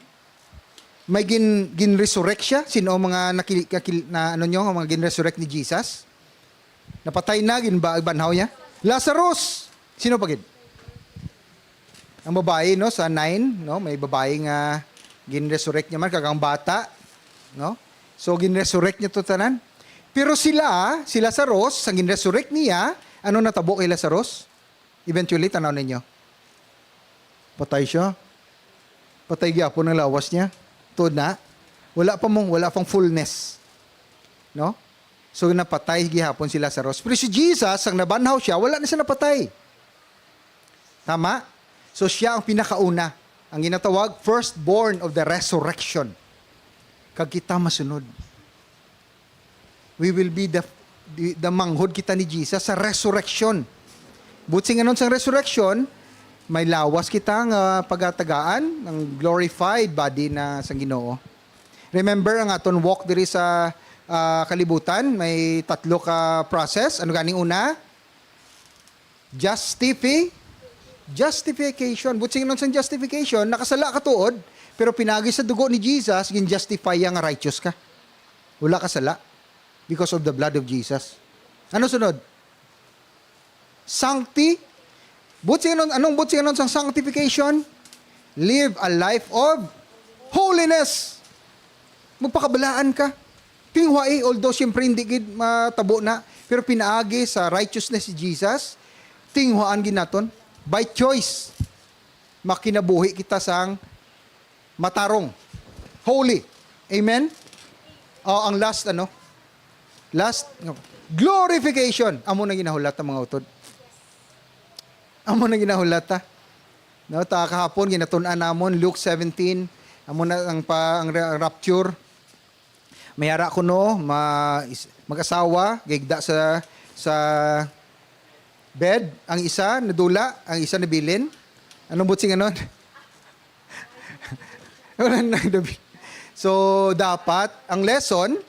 may gin-, gin-resurrect siya. Sino ang mga nakil-, kakil-, na, ano nyo, ang mga gin-resurrect ni Jesus? Napatay na, ginba-, banhaw niya. Lazarus! Sino pa gid? Ang babayi, no, sa nine, no, may babayi nga gin-resurrect niya man, kag ang bata, no? So, gin-resurrect niya to tanan. Pero sila, si Lazarus, sa gin-resurrect niya, ano natabo kay Lazarus? Eventually, tanaw ninyo. Patay siya. Patay gyapon ang lawas niya. Tuod na. Wala pa mong, wala pang fullness. No? So, napatay gihapon si Lazarus. Pero si Jesus, ang nabanhaw siya, wala na siya napatay. Tama? So, siya ang pinakauna. Ang ginatawag, firstborn of the resurrection. Kag kita masunod. We will be the, the, the manghod kita ni Jesus sa resurrection. Buot silingon sang resurrection, may lawas kita nga pagatagaan, ang glorified body na sang Ginoo. Remember ang aton walk diri sa, ah, kalibutan, may tatlo ka process. Ano ganing una? Justifi-, justification. Buot silingon sang justification, nakasala ka tuod, pero pinaagi sa dugo ni Jesus, gin-justify ya nga righteous ka. Wala ka sala because of the blood of Jesus. Ano sunod? Sancti-, buot silingon, anong buot silingon sang sanctification? Live a life of holiness. Magpakabalaan ka. Tinguhai, although siyempre hindi gid matabo na, pero pinaagi sa righteousness ni Jesus, tinguhaan gid naton by choice. Makinabuhi kita sang matarong, holy. Amen? O, ang last, ano? Last, no. Glorification. Amo na ginahulat ang mga utod. Amo na ginahulat, ha? No, ta kahapon, ginatun-an namon, Luke seventeen. Amo na ang pa, ang ra-, rapture. May ara kuno, ma-, is-, mag-asawa, gigda sa, sa bed, ang isa nadula, ang isa nabilin. Anong buot silingon? Wala na, dabi. So, dapat, ang lesson,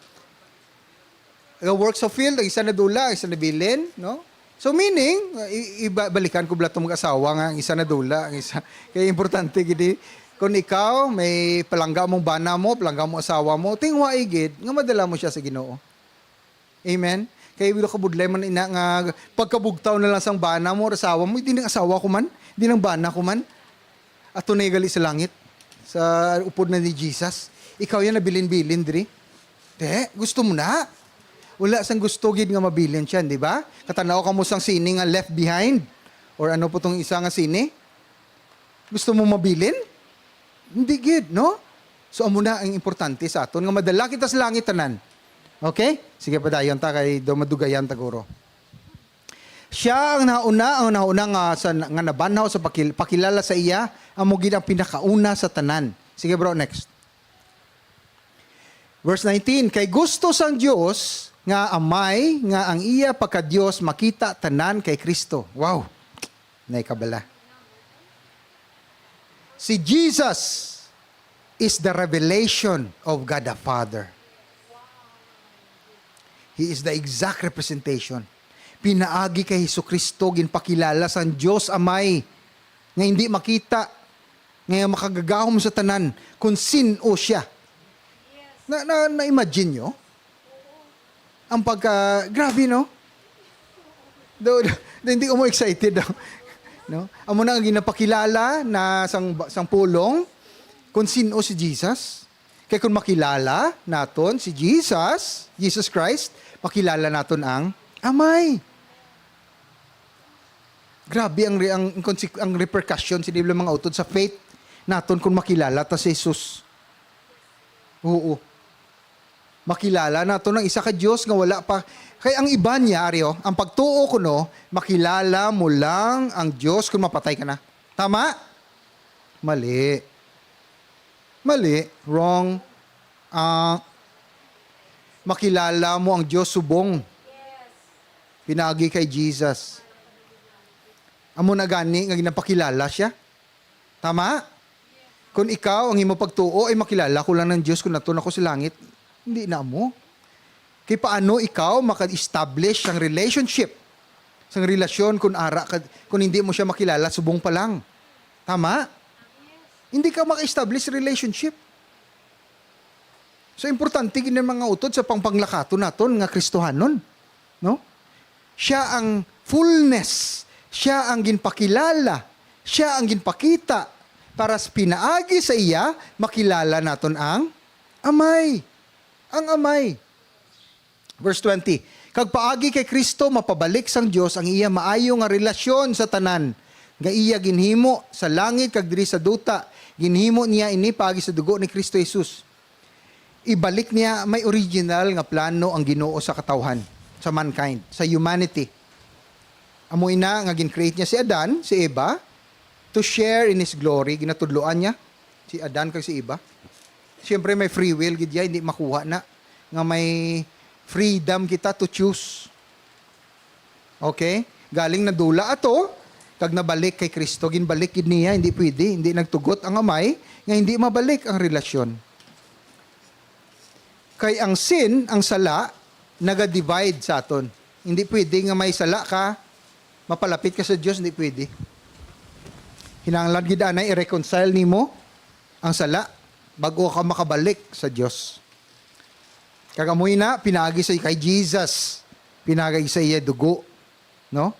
the works of field, ang isa nadula, ang isa nabilin, no? So, meaning, i-, iba-, balikan ko bala tong mag-asawa nga, ang isa nadula, ang isa. Kaya importante gid, eh. Kung ikaw, may palangga mong bana mo, palangga mo asawa mo, tinguhai gid nga madala mo siya sa Ginoo. Amen? Kay wala ka budlay man ina nga pagkabugtaw na lang sang bana mo, asawa mo, "Hindi nang asawa ko man, hindi nang bana ko man." Ato na gali sa langit, sa upod na ni Jesus. Ikaw yan nabilin-bilin diri. Te, gusto mo na? Wala sang gusto gid nga mabilin siya, di ba? Katanaw ka mo sang sini nga Left Behind. Or ano po tong isa nga sini? Gusto mo mabilin? Hindi gid, no? So, amo na ang importante sa aton, nga madala kita sa langit tanan. Okay? Sige, padayon ta, kay daw madugayan ta, guro. Siya ang nauna, ang nauna nga sa, nga nabanhaw sa pakil-, pakilala sa iya, amo gid ang pinakauna sa tanan. Sige, bro, next. Verse nineteen, "Kay gusto sang Dios nga Amay nga ang iya pagka-Dios makita tanan kay Cristo." Wow! Naikabala. Si Jesus is the revelation of God the Father. He is the exact representation. Pinaagi kay Jesu-Cristo, ginpakilala sang Dios Amay nga hindi makita, nga makagagahom sa tanan, kung sin-o siya. Na, na, na-imagine nyo? Ang pagka, grabe, no? Do, do, do, hindi ko mo excited, no? No? Amo na ang ginapakilala na sang, sang pulong kung sin-o si Jesus. Kay kung makilala naton si Jesus, Jesus Christ, makilala naton ang Amay. Grabe ang re-, ang, ang, konse-, ang repercussion sini, mga utod, sa faith naton kung makilala ta si Jesus. Oo. Makilala naton ang isa ka Dios nga wala pa. Kay ang iban niya, ari, oh, ang pagtuo kuno, makilala mo lang ang Dios kung mapatay ka na. Tama? Mali. Mali. Wrong. Ah, makilala mo ang Dios subong. Pinaagi kay Jesus. Amo na gani nga ginapakilala siya. Tama? Kung ikaw, ang imo pagtuo ay, "Makilala ko lang ang Dios kung aton ako sa langit," hindi na mo. Kay paano ikaw maka-establish sang relationship, sang relasyon, kung ara ka, kung hindi mo siya makilala subong pa lang? Tama? Hindi ka maka-establish relationship. So, importante gid, mga utod, sa pangpanglakaton naton nga Kristohanon, no? Siya ang fullness, siya ang ginpakilala, siya ang ginpakita, para sa pinaagi sa iya makilala naton ang Amay. Ang Amay. Verse twenty, "Kag paagi kay Cristo mapabalik sang Dios ang iya maayo nga relasyon sa tanan nga iya ginhimo sa langit kag diri sa duta. Ginhimo niya ini paagi sa dugo ni Cristo Jesus." Ibalik niya, may original nga plano ang Ginoo sa katawhan, sa mankind, sa humanity. Amo ina nga gin-create niya si Adan, si Eva, to share in his glory. Ginatudloan niya si Adan kag si Eva. Siyempre, may free will gid ya, hindi makuha na nga may freedom kita to choose. Okay? Galing nadula ato, kag nabalik kay Cristo. Ginbalik gid niya, hindi pwede, hindi nagtugot ang Amay nga hindi mabalik ang relasyon. Kay ang sin, ang sala, naga-divide sa aton. Hindi pwede nga may sala ka, mapalapit ka sa Dios, hindi pwede. Kinahanglan gid anay i-reconcile nimo ang sala bago ka makabalik sa Dios. Kag amo ina, pinaagi sa kay Jesus, pinaagi sa iya dugo, no?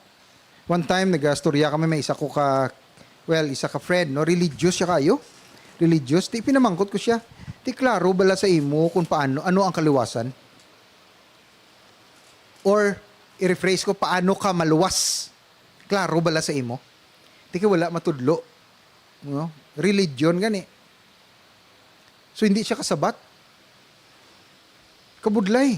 One time, nagastorya kami, may isa ko ka, well, isa ka friend, no? Religious siya kayo. Religious. Ti pinamangkot ko siya, "Ti klaro bala sa imo kung paano, ano ang kaluwasan?" Or, i-rephrase ko, "Paano ka maluwas? Klaro bala sa imo?" Ti kay wala matudlo. No? Religion gani. So, hindi siya kasabat. Kabudlay.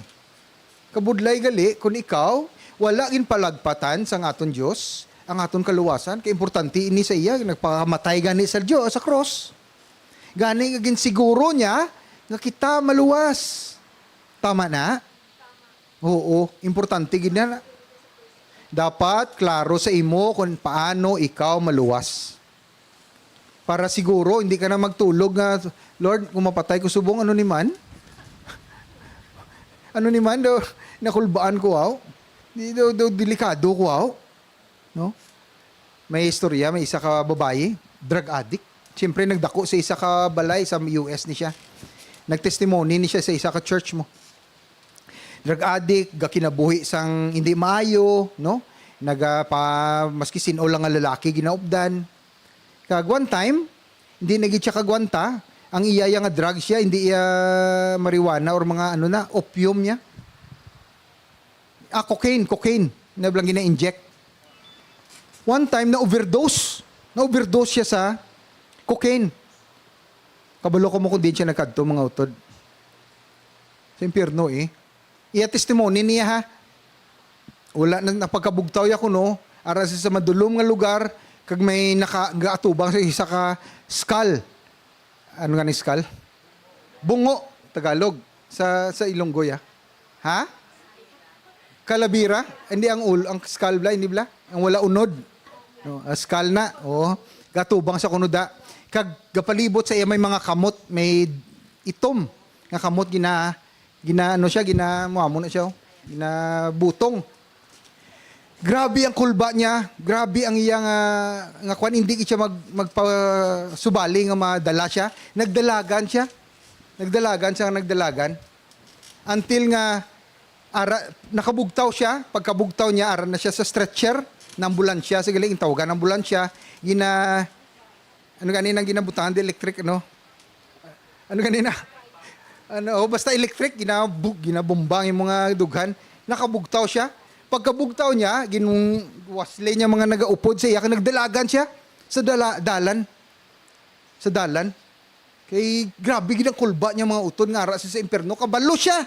Kabudlay gali kung ikaw wala ginpalagpatan sang aton Dios ang aton kaluwasan. Kay importante ini sa iya, nagpakamatay gani sa Dios sa cross. Gani nga ginsiguro niya nga kita maluwas. Tama na? Oo, importante gid na. Dapat klaro sa imo kung paano ikaw maluwas. Para siguro hindi ka na magtulog nga, "Lord, kung mapatay ko subong, ano ni man? Ano ni man daw, nakulbaan ko, aw? Di daw, daw delikado ko, aw?" No? May istorya, may isa ka babayi, drug addict. Siyempre, nagdako sa isa ka balay sa U S ni siya. Nagtestimony ni siya sa isa ka church mo. Drug addict, gakinabuhi sang hindi maayo, no? Naga pa, maski sin-o lang nga lalaki ginaupdan. Kag one time, hindi na gid siya kagwanta. Ang iya, iya nga drug siya, hindi iya marijuana or mga ano na, opium niya. Ah, cocaine, cocaine. Na lang gina-inject. One time, na-overdose. Na-overdose siya sa cocaine. Kabalo ko mo kung diin siya nagkadto, mga utod. Sa impyerno, eh. Iya testimony niya, ha. Wala na, napagkabugtaw ya kuno. Ara sa, sa madulom nga lugar, kag may naka-, gaatubang sa isa ka skull. Ano nga ni skull? Bungo, Tagalog. Sa, sa Ilonggo, ya. Ha? Kalabira? Hindi ang ul-, ang skull bala, hindi bala? Ang wala unod. No, ah, skull na. Oo. Gatubang sa kuno da. Kag gapalibot sa iya may mga kamot, may itom nga kamot gina, gina, ano siya, gina, muamo na siya, oh. Ginabutong. Grabe ang kulba niya, grabe ang iya nga, nga kwan, hindi gid siya mag-, magpasubali nga madala siya. Nagdalagan siya. Nagdalagan siya, nagdalagan. Until nga, ara, nakabugtaw siya. Pagkabugtaw niya, ara na siya sa stretcher, na ambulansya, sige lang, intawagan ang ambulansya. Gina-, ano gani nang ginabutangan di electric, ano? Ano gani na? Ano, oh, basta electric, ginabu-, ginabomba ang mga dughan. Nakabugtaw siya. Pagkabugtaw niya, ginwasli niya mga nagaupod sa iya, kag nagdalagan siya sa dala-, dalan. Sa dalan. Kay grabe gid ang kulba niya, mga utod, nga ara siya sa impyerno. Kabalo siya.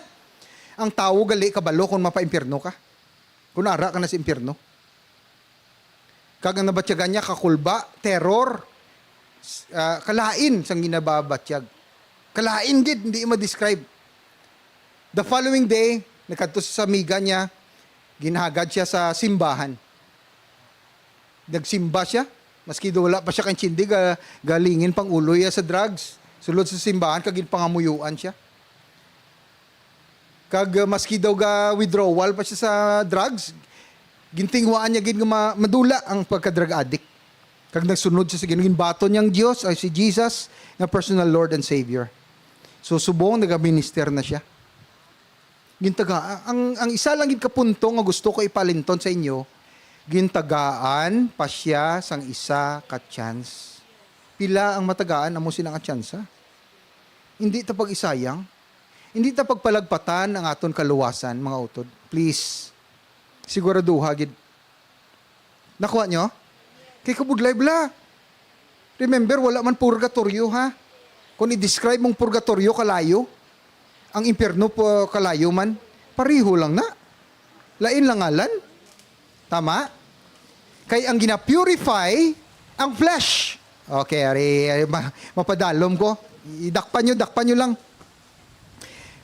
Ang tawo gali kabalo kung mapaimpyerno ka. Kung ara ka na sa impyerno. Kag ang nabatyagan niya, kakulba, terror, s-, ah, kalain sang ginababatyag. Kalain gid, hindi ma-describe. The following day, nagkadto sa amiga niya, ginhagad siya sa simbahan. Nagsimba siya, maski daw wala pa siya kaintindi, ga-, galingin pang ulo iya sa drugs. Sulod sa simbahan, kag ginpangamuyuan siya. Kag, uh, maski daw ga withdrawal pa siya sa drugs, gintinguhaan niya gid nga ma-, madula ang pagka-drug addict. Kag nagsunod siya sa Ginoo, ginbaton niya ang Dios, ay si Jesus, nga personal Lord and Savior. So, subong nagaminister na siya. Gintaga-, ang, ang isa lang gid ka punto nga gusto ko ipalinton sa inyo, gintagaan pa siya sang isa ka chance. Pila ang matagaan amo sina nga tsansa? Hindi ta pag-isayang. Hindi ta pagpalagpatan ang aton kaluwasan, mga utod. Please. Siguraduha gid. Nakuha nyo? Kay kabudlay bala. Remember, wala man purgatoryo, ha? Kung i-describe mong purgatoryo, kalayo. Ang impyerno po, kalayo man. Pareho lang na. Lain lang ngalan. Tama? Kay ang gina-purify ang flesh. Okay, ari, ari, ma-, mapadalom ko. Idakpan nyo, dakpan nyo lang.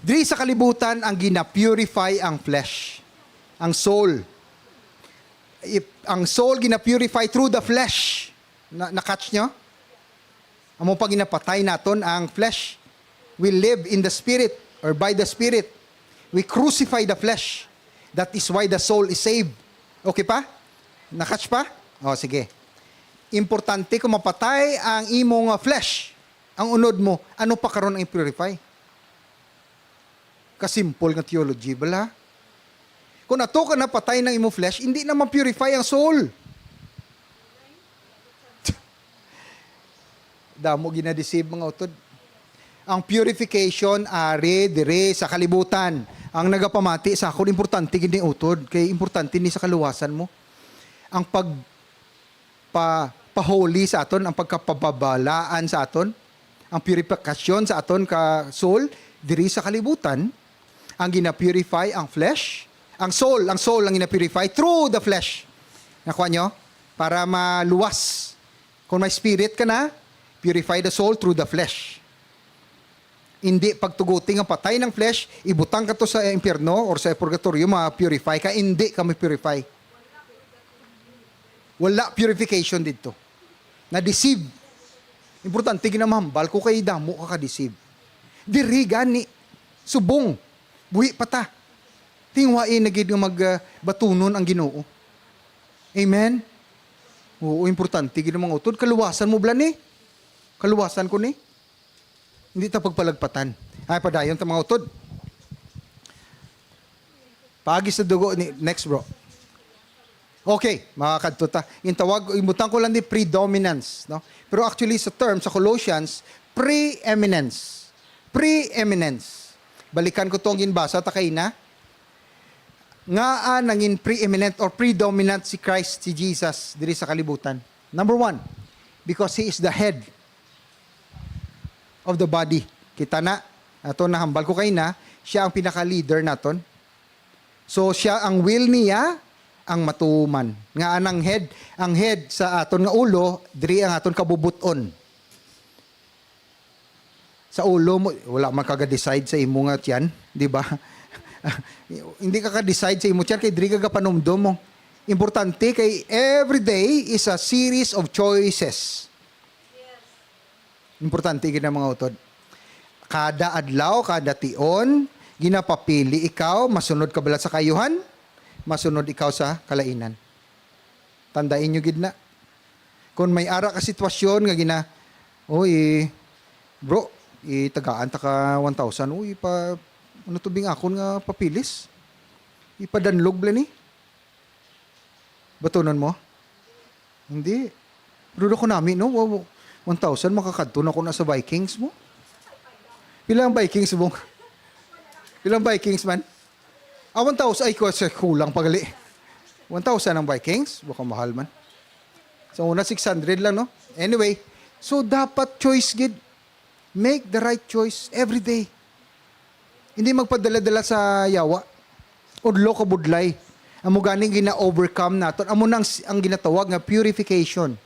Diri sa kalibutan, ang gina-purify ang flesh, ang soul. If, ang soul gina-purify through the flesh. Na, na-catch nyo? Amo pa ginapatay naton ang flesh. We live in the Spirit or by the Spirit. We crucify the flesh. That is why the soul is saved. Okay pa? Na-catch pa? O, sige. Importante kung mapatay ang imo nga flesh, ang unod mo, ano pa karon ang i-purify? Kasimple nga theology bala. Kung ato ka napatay ng imo flesh, hindi na ma-purify ang soul. Damo ginadeceive, mga utod. Ang purification ari diri sa kalibutan. Ang nagapamati sa akon, importante gid ni, utod, kay importante ni sa kaluwasan mo. Ang pag pa, pa-holy sa aton, ang pagkapababalaan sa aton, ang purifikasyon sa aton ka soul diri sa kalibutan, ang gina-purify ang flesh, ang soul, ang soul ang gina-purify through the flesh. Nakuha nyo? Para maluwas. Kung may spirit ka na, purify the soul through the flesh. Hindi pagtuguti nga patay ng flesh, ibutang ka to sa impyerno or sa purgatorio, ma-purify ka, hindi ka ma-purify. Wala purification didto. Na-deceive. Importante, ginamahambal ko kay damo ka ka-deceive. Diri gani, subong, buhi pa ta. Tingwai na gid nga mag, ah, batunon ang Ginoo. Amen? Oo, importante gid ang mga utod. Kaluwasan mo bala ni? Kaluwasan ko ni? Hindi ta pagpalagpatan. Ay, padayon ta, mga utod. Paagi sa dugo ni, next, bro. Okay, makakadto ta. Yung tawag, imutang ko lang ni predominance, no? Pero actually, sa term, sa Colossians, preeminence. Preeminence. Balikan ko tong ginbasa ta kay na. Ngaa nangin preeminent or predominant si Christ, si Jesus, diri sa kalibutan? Number one, because He is the head of the body. Kita na, ato nahambal ko kay na, siya ang pinaka-leader naton. So, siya ang will niya, ang matuman. Nga anang head, ang head sa aton nga ulo, diri ang aton kabubuton. Sa ulo mo, wala man ka ga-decide sa imo nga tiyan, di ba? Hindi ka ka-decide sa imo tiyan, kay diri ka gapanumdom mo. Importante kay every day is a series of choices. Importante gid ang mga utod. Kada adlaw, kada tion, Ginapapili ikaw, masunod ka bala sa kaayuhan, masunod ikaw sa kalainan. Tandai nyo gid na. Kung may ara ka sitwasyon nga gina, "Uy, bro, itagaan ta ka one thousand. Uy, pa, ano to bing akon nga papilis? Ipadanlog bala ni." Batunon mo? Hindi. Pero ako nami, no? Wa-, wa-, one thousand, makakadto na ko na sa Vikings mo. Pila ang Vikings, Bong? Pila ang Vikings, man? Ah, one thousand. Ay, ko-, sa kulang pa gali. One thousand ang Vikings? Baka mahal man. Sa una, six hundred lang, no? Anyway, so dapat choice gid. Make the right choice every day. Hindi magpadala-dala sa yawa. Udlo ka budlay. Amo gani gina-overcome naton. Amo nang s-, ang ginatawag nga purification.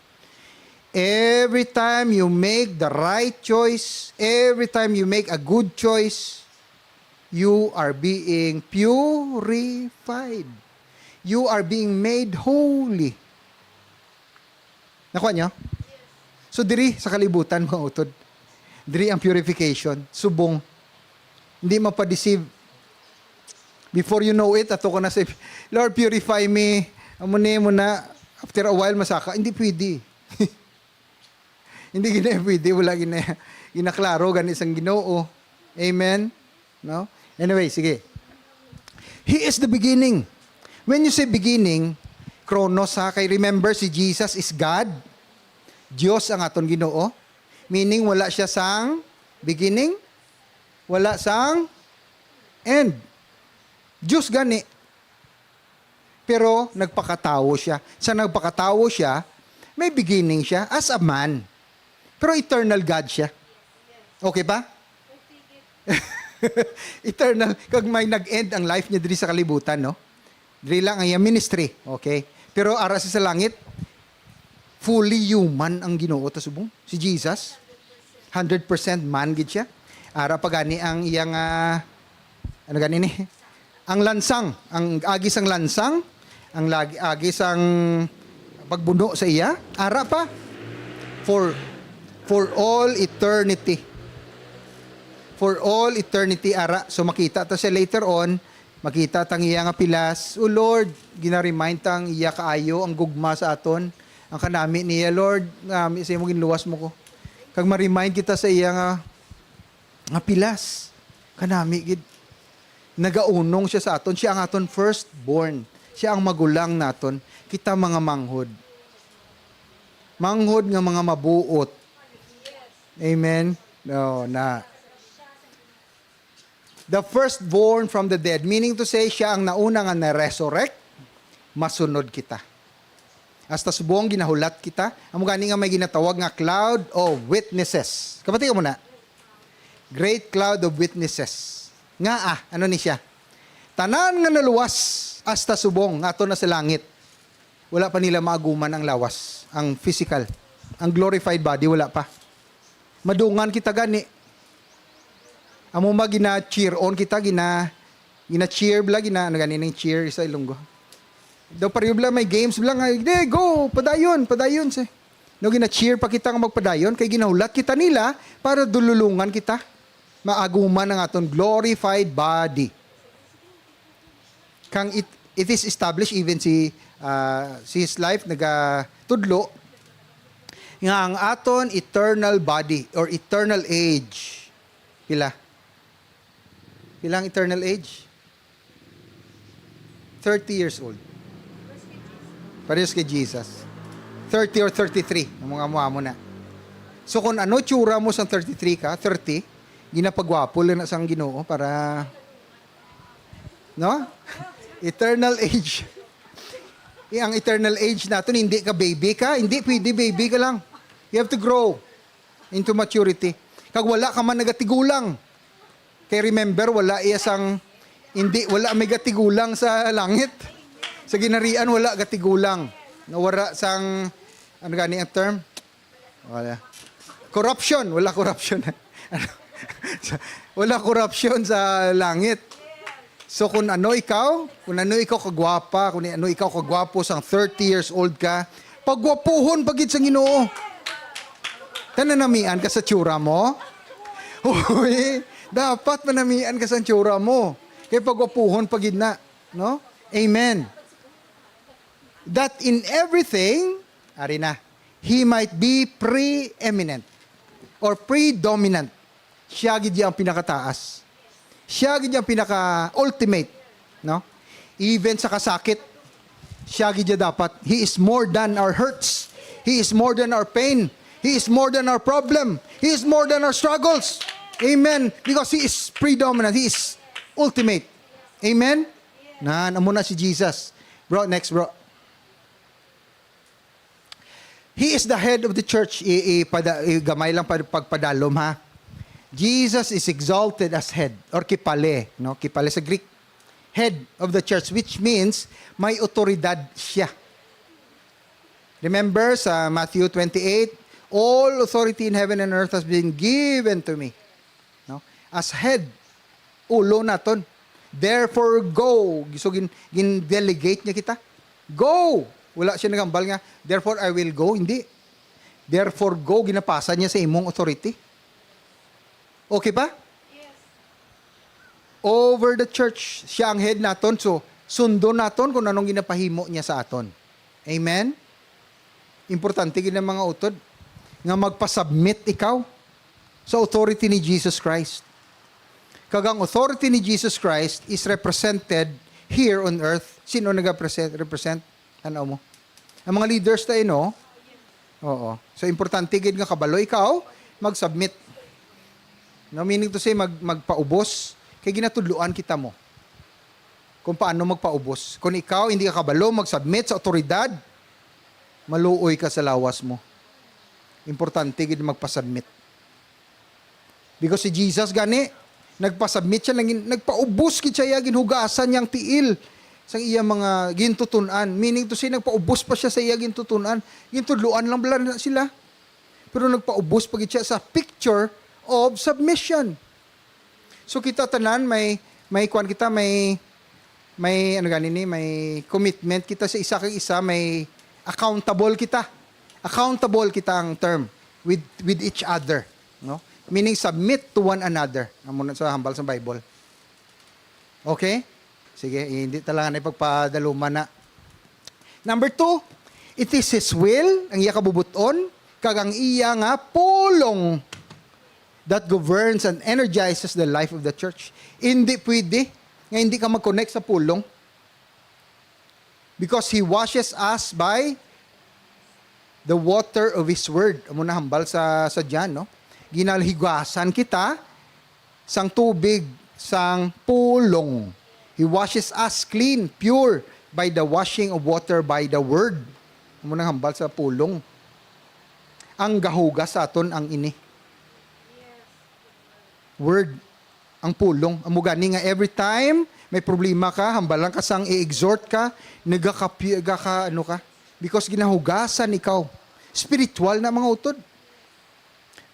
Every time you make the right choice, every time you make a good choice, you are being purified. You are being made holy. Nakuha niyo? So, diri sa kalibutan, mga utod, diri ang purification, subong. Hindi mapadeceive. Before you know it, ato ka na sa, "Lord, purify me." Amo ni mo na, after a while, masaka. Hindi pwede. Hindi gina pwede, wala gina, ginaklaro gani sang Ginoo. Amen? No? Anyway, sige. He is the beginning. When you say beginning, chronos ha, kay remember, si Jesus is God. Dios ang aton Ginoo. Meaning, wala siya sang beginning, wala sang end. Dios gani. Pero nagpakatawo siya. Sa nagpakatawo siya, may beginning siya as a man. Pero eternal God siya. Okay ba? Eternal. Kag may nag-end ang life niya diri sa kalibutan, no? Diri lang ang iyang ministry. Okay? Pero ara siya sa langit, fully human ang Ginoo ta subong. Si Jesus, hundred percent man gid siya. Ara pa gani ang iyang, ah, ano gani ni? Ang lansang, ang agi sang lansang, ang lagi, agi sang pagbuno sa iya, ara pa. For, for all eternity. For all eternity, ara. So makita ta siya later on, makita tang iya nga pilas. "Oh Lord," gina-remind tang iya kaayo ang gugma sa aton. Ang kanami niya, "Lord, nami sa imo ginluwas mo ko." Kag ma-remind kita sa iya nga, nga pilas. Kanami gid. Nagaunong siya sa aton. Siya ang aton firstborn. Siya ang magulang naton. Kita mga manghod. Manghod nga mga mabuot. Amen? No, na. The firstborn from the dead, meaning to say, siya ang nauna nga na-resurrect, masunod kita. Hasta subong ginahulat kita, amo gani nga may ginatawag nga cloud of witnesses. Kabati ka muna. Great cloud of witnesses. Nga ah, ano ni siya? Tanan nga naluwas hasta subong nga ato na sa langit. Wala pa nila maaguman ang lawas, ang physical. Ang glorified body, wala pa. Madungan kita gani. Amo ba gina-cheer on kita, gina, gina-cheer bla, gina, ano gani ning cheer sa Ilonggo? Daw pareho bla, may games bla nga, "Di, go, padayon, padayon," si. No, gina-cheer pa kita nga magpadayon, kay ginahulat kita nila para dululungan kita. Maaguman ang aton glorified body. Kang it, it is established, even si, ah, si his life nagatudlo nga ang aton eternal body or eternal age, pila? Pila ang eternal age? Thirty years old. Parehas kay Jesus. Thirty or thirty-three. Ang mga amo-amo na. So, kung ano tsura mo sang thirty-three ka, thirty, ginapagwapo lang na sang Ginoo para, no? Eternal age. Eh, ang eternal age naton, hindi ka baby ka, hindi pwede baby ka lang. You have to grow into maturity. Kag wala ka man nagatigulang. Kay remember, wala iya sang, hindi, wala may gatigulang sa langit. Sa ginharian, wala gatigulang. Nawara sang, ano gani ang term? Wala. Corruption. Wala corruption. Ano? Wala corruption sa langit. So, kung ano ikaw, kung ano ikaw kagwapa, kung ano ikaw kagwapo sang thirty years old ka, pagwapuhon pa gid sa Ginoo. Tananamian ka sa tsura mo? Uy, Dapat manamian ka sa tsura mo. Kay pagwapuhon pa gid na, no? Amen. That in everything, ari na, he might be preeminent or predominant. Siya gid ang pinakataas. Siya gid ang pinaka-ultimate, no? Even sa kasakit, siya gid dapat. He is more than our hurts. He is more than our pain. He is more than our problem. He is more than our struggles. Amen. Because He is predominant. He is ultimate. Amen? Nan, amo na si Jesus. Bro, next, bro. He is the head of the church. I, i, pada, i, gamay lang pag, pagpadalom, ha. Jesus is exalted as head or kipale, no? Kipale sa Greek. Head of the church, which means may otoridad siya. Remember sa Matthew twenty-eight, "All authority in heaven and earth has been given to me." No? As head, ulo naton. "Therefore, go." So, gin, gin-delegate niya kita. "Go!" Wala siya naghambal nga, "Therefore, I will go." Hindi. "Therefore, go." Ginapasa niya sa imong authority. Okay pa? Over the church. Siya ang head naton. So, sundon naton kung anong ginapahimo niya sa aton. Amen? Importante gid ang mga utod nga magpasubmit ikaw sa authority ni Jesus Christ. Kag ang authority ni Jesus Christ is represented here on earth. Sino nag-represent? Represent? Tanaw mo. Ang mga leaders tayo, no? Oo. So, importante gid nga kabalo ikaw, mag-submit. No, meaning to say, mag, magpaubos. Kay ginatudloan kita mo kung paano magpaubos. Kung ikaw hindi ka kabalo mag-submit sa otoridad, maluoy ka sa lawas mo. Importante gid magpa-submit. Because si Jesus gani, nagpa-submit siya, nagin-, nagpaubos gid siya, iya ginhugasan niya ang tiil sang iya mga gintutunan. Meaning to say, nagpaubos pa siya sa iya gintutunan. Gintudloan lang bala na sila. Pero nagpaubos pa gid siya sa picture of submission. So kita tanan may, may kuwan kita, may, may ano gani ni, may commitment kita sa isa kag isa, may accountable kita. Accountable kita ang term with, with each other, no? Meaning submit to one another. Amo na sa hambal sa Bible. Okay? Sige, hindi talaga na ipagpadaluman na. Number two, it is His will, ang iya kabubuton, kag ang iya nga pulong that governs and energizes the life of the church. Hindi pwede nga hindi ka mag-connect sa pulong. Because He washes us by the water of His word. Amo na hambal sa, sa John, no? Ginalhigasan kita sang tubig sang pulong. He washes us clean, pure, by the washing of water by the word. Amo nang hambal sa pulong. Ang gahugas sa aton ang ini. Word, ang pulong. Amo gani nga every time may problema ka, hambalan ka sang i-exhort ka, nagaka-, gaka-, ano ka, because ginahugasan ikaw. Spiritual na, mga utod.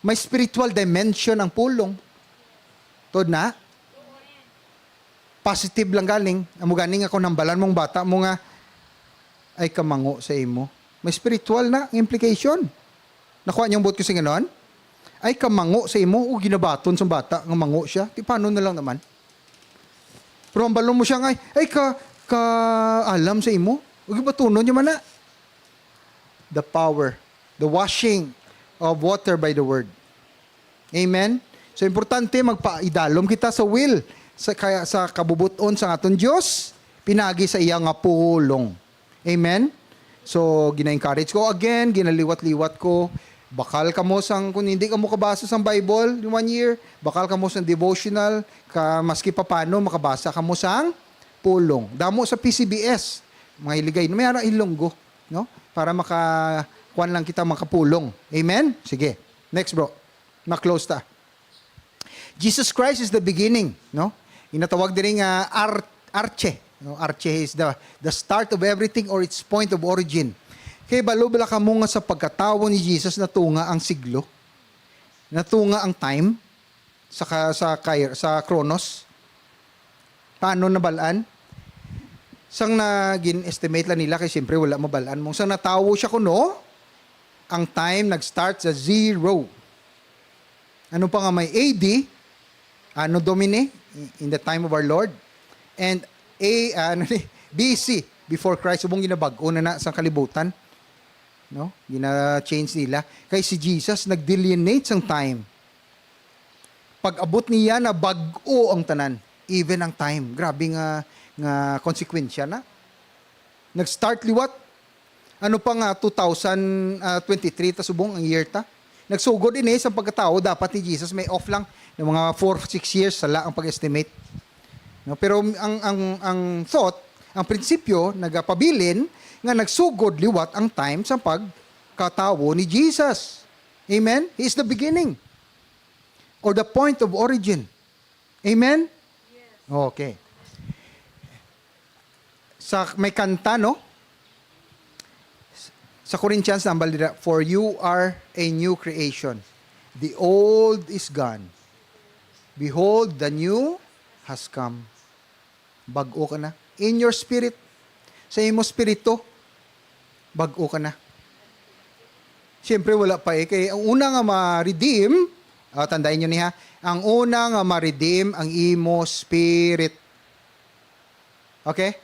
May spiritual dimension ang pulong. Tod na? Positive lang galing. Amo gani nga kung hambalan mong bata mo nga, "Ay kamango sa imo." May spiritual na ang implication. Nakuha niyo ang buot ko sa ganon? "Ay kamango sa imo." O, ginabaton sa bata nga mango siya. Ti paano na lang naman? Pero hambalon mo siya nga, "Ay, ay ka, ka alam sa imo." O, gibatunon niya man na. The power, the washing of water by the word. Amen? So, importante, magpaidalom kita sa will, sa, kaya, sa kabubuton sa aton Dios, pinagi sa iya nga pulong. Amen? So, gina-encourage ko again, ginaliwat-liwat ko, bakal kamo sang, kung hindi kamo kabasa sang Bible in one year, bakal kamo sang devotional, ka, maski papano, makabasa kamo sang pulong. Damo sa P C B S, mga Hiligaynon, may ara Ilonggo, no? Para maka, kuwan lang kita, makapulong. Amen? Sige. Next, bro. Ma-close ta. Jesus Christ is the beginning, no? Ginatawag diri nga ar-, arche, no? Arche is the, the start of everything or its point of origin. Kay balo bala kamo nga sa pagkatawo ni Jesus natunga ang siglo? Natunga ang time sa ka-, sa kair-, sa Kronos? Paano nabal-an? Sang na gin-estimate lang nila, kay siyempre wala mabal-an. Mong sang natawo siya kuno, ang time nag-start sa zero. Ano pa nga may A D, Anno Domini, in the time of our Lord, and A, ano ni, B C, before Christ, subong ginabag-o na na sa kalibutan. No? Gina-change nila. Kay si Jesus nag-delineate sang time. Pag-abot niya, nabag-o ang tanan, even ang time. Grabe nga, nga konsekwensya na. Nag-start liwat. Ano pa nga, two thousand twenty-three ta subong ang year ta. Nagsugod ini sa pagkatawo, dapat ni Jesus may off lang ng mga four, six years, sala ang pag-estimate. No? Pero ang, ang, ang thought, ang prinsipyo, nagapabilin nga nagsugod liwat ang time sa pagkatawo ni Jesus. Amen? He is the beginning or the point of origin. Amen? Okay. Sa may kanta, no? Sa Corinthians, nambal dira, "For you are a new creation. The old is gone. Behold, the new has come." Bag-o ka na. In your spirit. Sa imo spirito, bag-o ka na. Siyempre, wala pa eh. Kay ang una nga ma-redeem, ah, tandaan nyo ni ha, ang una nga ma-redeem ang imo spirit. Okay?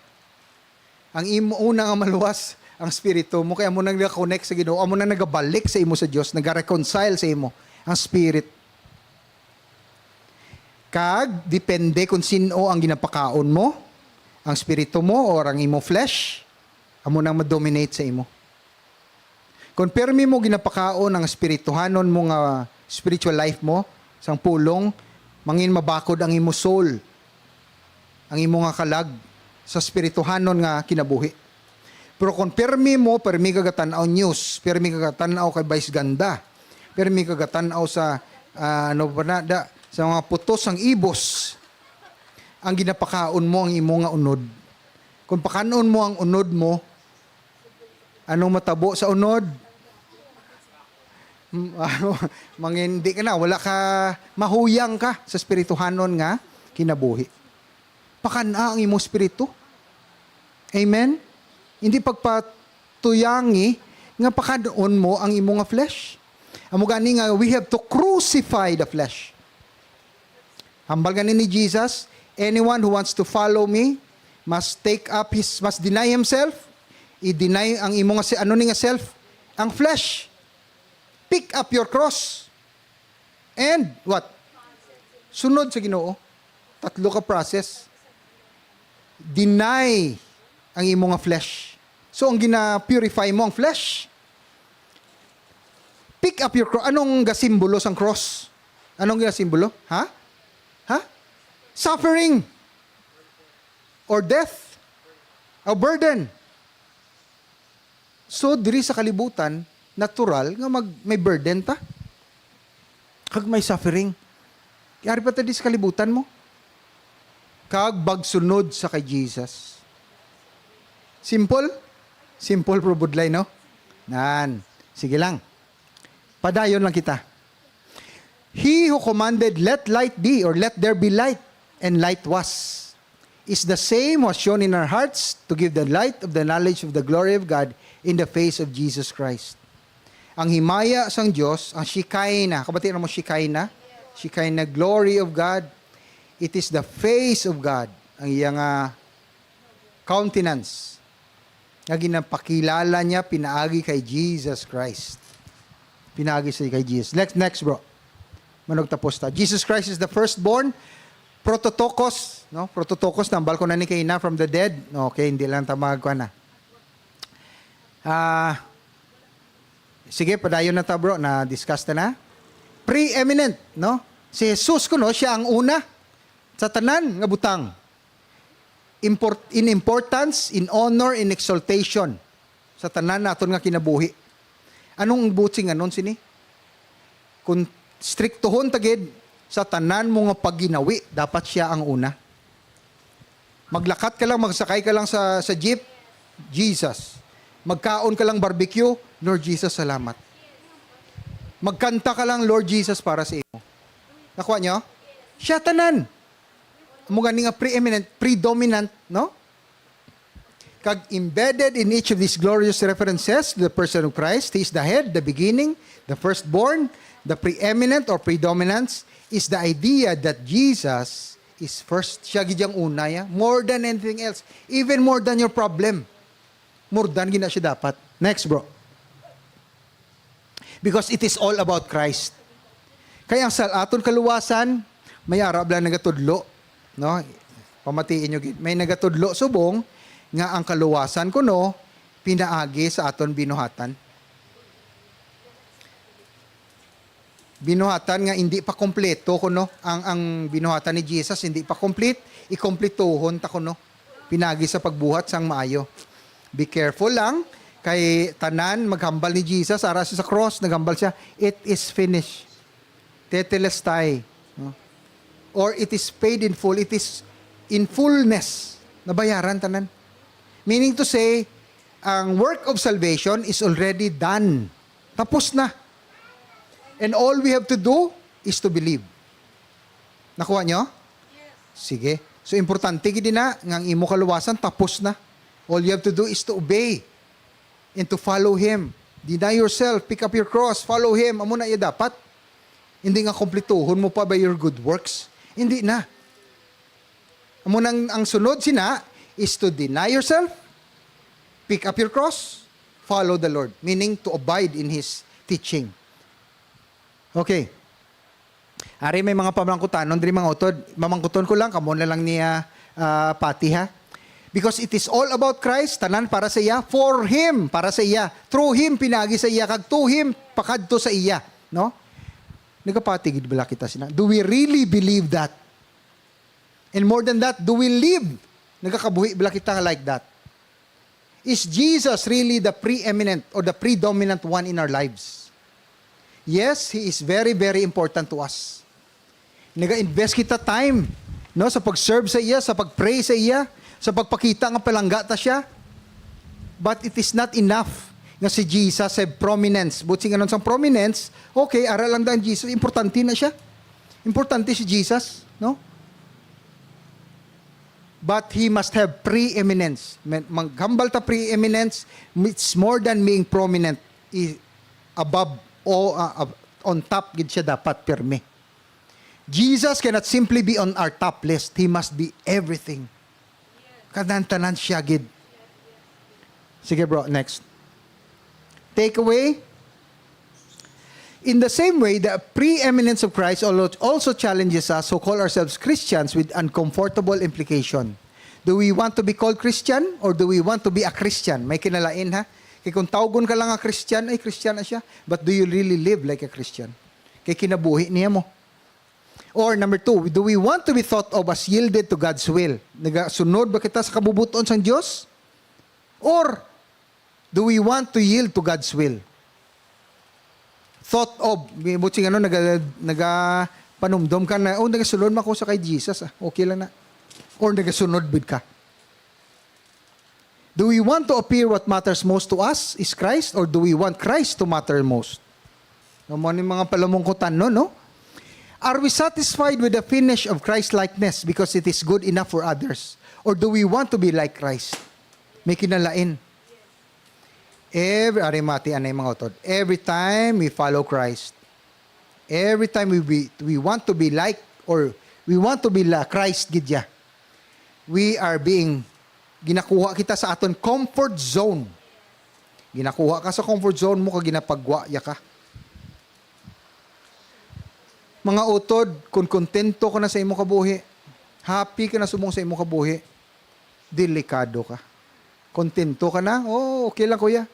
Ang imo una nga maluwas ang spirito mo, kaya mo nang nag-connect sa Ginoo, amo na nagabalik sa imo sa Dios, nag-reconcile sa imo ang spirit. Kag depende kung sin-o ang ginapakaon mo, ang spirito mo or ang imo flesh, amo nang ma-dominate sa imo. Kung permi mo ginapakaon ang spirituhanon mo nga spiritual life mo, sang pulong, mangin mabakod ang imo soul, ang imo nga kalag sa spirituhanon nga kinabuhi. Pero kung permi mo, permi ka gatan-aw news, permi ka gatan-aw kay vice ganda, permi ka gatan-aw sa, ah, ano pa na, da, sa mga putos sang ibos, ang ginapakaon mo ang imo nga unod. Kung pakanon mo ang unod mo, anong matabo sa unod? Mm, ano, mangin-, di ka na, wala ka, mahuyang ka sa spirituhanon nga kinabuhi. Pakana ang imong spiritu. Amen? Hindi pagpatuyangi nga pakanon mo ang imo nga flesh. Amo gani nga we have to crucify the flesh. Hambal gani ni Jesus, "Anyone who wants to follow me must take up his, must deny himself." I-deny ang imo nga si-, ano ni nga self? Ang flesh. Pick up your cross. And what? Sunod sa Ginoo. Tatlo ka process. Deny ang imo nga flesh. So, ang gina-purify mo ang flesh. Pick up your cross. Anong gasimbolo sang cross? Anong gasimbolo? Ha? Ha? Suffering. Or death. A burden. So, diri sa kalibutan, natural nga mag-, may burden ta. Kag may suffering. Yari pa ta di sa kalibutan mo. Kag magsunod sa kay Jesus. Simple? Simple, pero budlay, no? Nan. Sige lang. Padayon lang kita. He who commanded, "Let light be," or, "Let there be light," and light was, is the same who has shone in our hearts to give the light of the knowledge of the glory of God in the face of Jesus Christ. Ang himaya sang Dios, ang Shekinah, kabati na mo Shekinah? Shekinah, glory of God. It is the face of God, ang iya nga countenance, nga ginapakilala niya pinaagi kay Jesus Christ. Pinaagi sa kay Jesus. Next, next, bro. Manugtapos ta. Jesus Christ is the firstborn, prototokos, no? Prototokos, nambal ko na ni kay na from the dead. Okay, hindi lang ta magkuha na. Ah, sige, padayon na ta, bro. Na-discuss ta na. Preeminent, no? Si Jesus kuno, siya ang una sa tanan nga butang. Import-, in importance, in honor, in exaltation sa tanan naton nga kinabuhi. Anong buot sing anon sini? Kung striktohon ta gid sa tanan mo nga pagginawi, dapat siya ang una. Maglakat ka lang, magsakay ka lang sa, sa jeep, Jesus. Magkaon ka lang barbecue, Lord Jesus, salamat. Magkanta ka lang, Lord Jesus, para sa imo. Nakuha nyo? Siya tanan. Amo gani nga preeminent, predominant, no? Kag embedded in each of these glorious references to the person of Christ, He is the head, the beginning, the firstborn, the preeminent or predominance, is the idea that Jesus is first. Siya gid ang una, ya. More than anything else. Even more than your problem. More than gina siya dapat. Next, bro. Because it is all about Christ. Kaya ang sa aton kaluwasan, may arab lang nagatudlo, no? Pamatiin nyo gid. May nagatudlo subong nga ang kaluwasan kuno pinaagi sa aton binuhatan. Binuhatan nga hindi pa kompleto kuno. Ang, ang binuhatan ni Jesus hindi pa complete, ikompletohon ta kuno. Pinagi sa pagbuhat sang maayo. Be careful lang, kay tanan maghambal ni Jesus, ara siya sa cross, naghambal siya, "It is finished." Tetelestai. No? Or it is paid in full. It is in fullness. Nabayaran tanan. Meaning to say, ang work of salvation is already done. Tapos na. And all we have to do is to believe. Nakuha nyo? Sige. So, importante gid na nga ang imo kaluwasan tapos na. All you have to do is to obey and to follow Him. Deny yourself, pick up your cross, follow Him. Amo na iya dapat. Hindi nga kompletuhon mo pa by your good works. Hindi na. Amo nang ang sunod sina is to deny yourself, pick up your cross, follow the Lord. Meaning to abide in His teaching. Okay. Ari may mga pamangkutanon diri, mga utod. Mamangkuton ko lang, kamo na lang niya, ah, pati, ha? Because it is all about Christ, tanan para sa iya, for Him, para sa iya, through Him, pinagi sa iya, kag to Him, pakadto sa iya, no? Nagapati gid bala kita sina? Do we really believe that? And more than that, do we live? Nagakabuhi bala kita like that? Is Jesus really the preeminent or the predominant one in our lives? Yes, He is very, very important to us. Naga-invest kita time, no, sa pag-serve sa iya, sa pag-pray sa iya, sa pagpakita nga palangga ta siya. But it is not enough nga si Jesus have prominence. But sing anon sang prominence, okay, ara lang daan Jesus, importante na siya. Importante si Jesus, no? But he must have preeminence. Men-, maghambal ta preeminence, it's more than being prominent. I-, above o, ah, ab-, on top gid siya dapat pirmi. Jesus cannot simply be on our top list. He must be everything. Kanan-tanan siya gid. Sige, bro, next. Takeaway. In the same way, the preeminence of Christ al-, also challenges us who call ourselves Christians with uncomfortable implication. Do we want to be called Christian or do we want to be a Christian? May kinalain, ha? Kay kung tawgon ka lang nga Christian, ay, Christian na siya. But do you really live like a Christian? Kay kinabuhi niya mo. Or number two, do we want to be thought of as yielded to God's will? Nagasunod ba kita sa kabubuton sang Dios? Or do we want to yield to God's will? Thought of, butsing ano, naga, naga panumdom ka na, "Oh, nagasunod man ko sa kay Jesus, ah. Okay lang na." Or nagasunod bid ka? Do we want to appear what matters most to us is Christ, or do we want Christ to matter most? No, mo ni mga palamungkutan, no, no? Are we satisfied with the finish of Christ-likeness because it is good enough for others? Or do we want to be like Christ? May kinalain. Every, ari mati, anay mga utod. Every time we follow Christ, every time we, we, we want to be like, or we want to be like Christ, gid ya, we are being, ginakuha kita sa aton comfort zone. Ginakuha ka sa comfort zone mo, kag ginapagwa ya ka. Mga utod, kung kontento ka na sa imo kabuhi, happy ka na subong sa imo kabuhi, delikado ka. Kontento ka na? Oh, okay lang, kuya.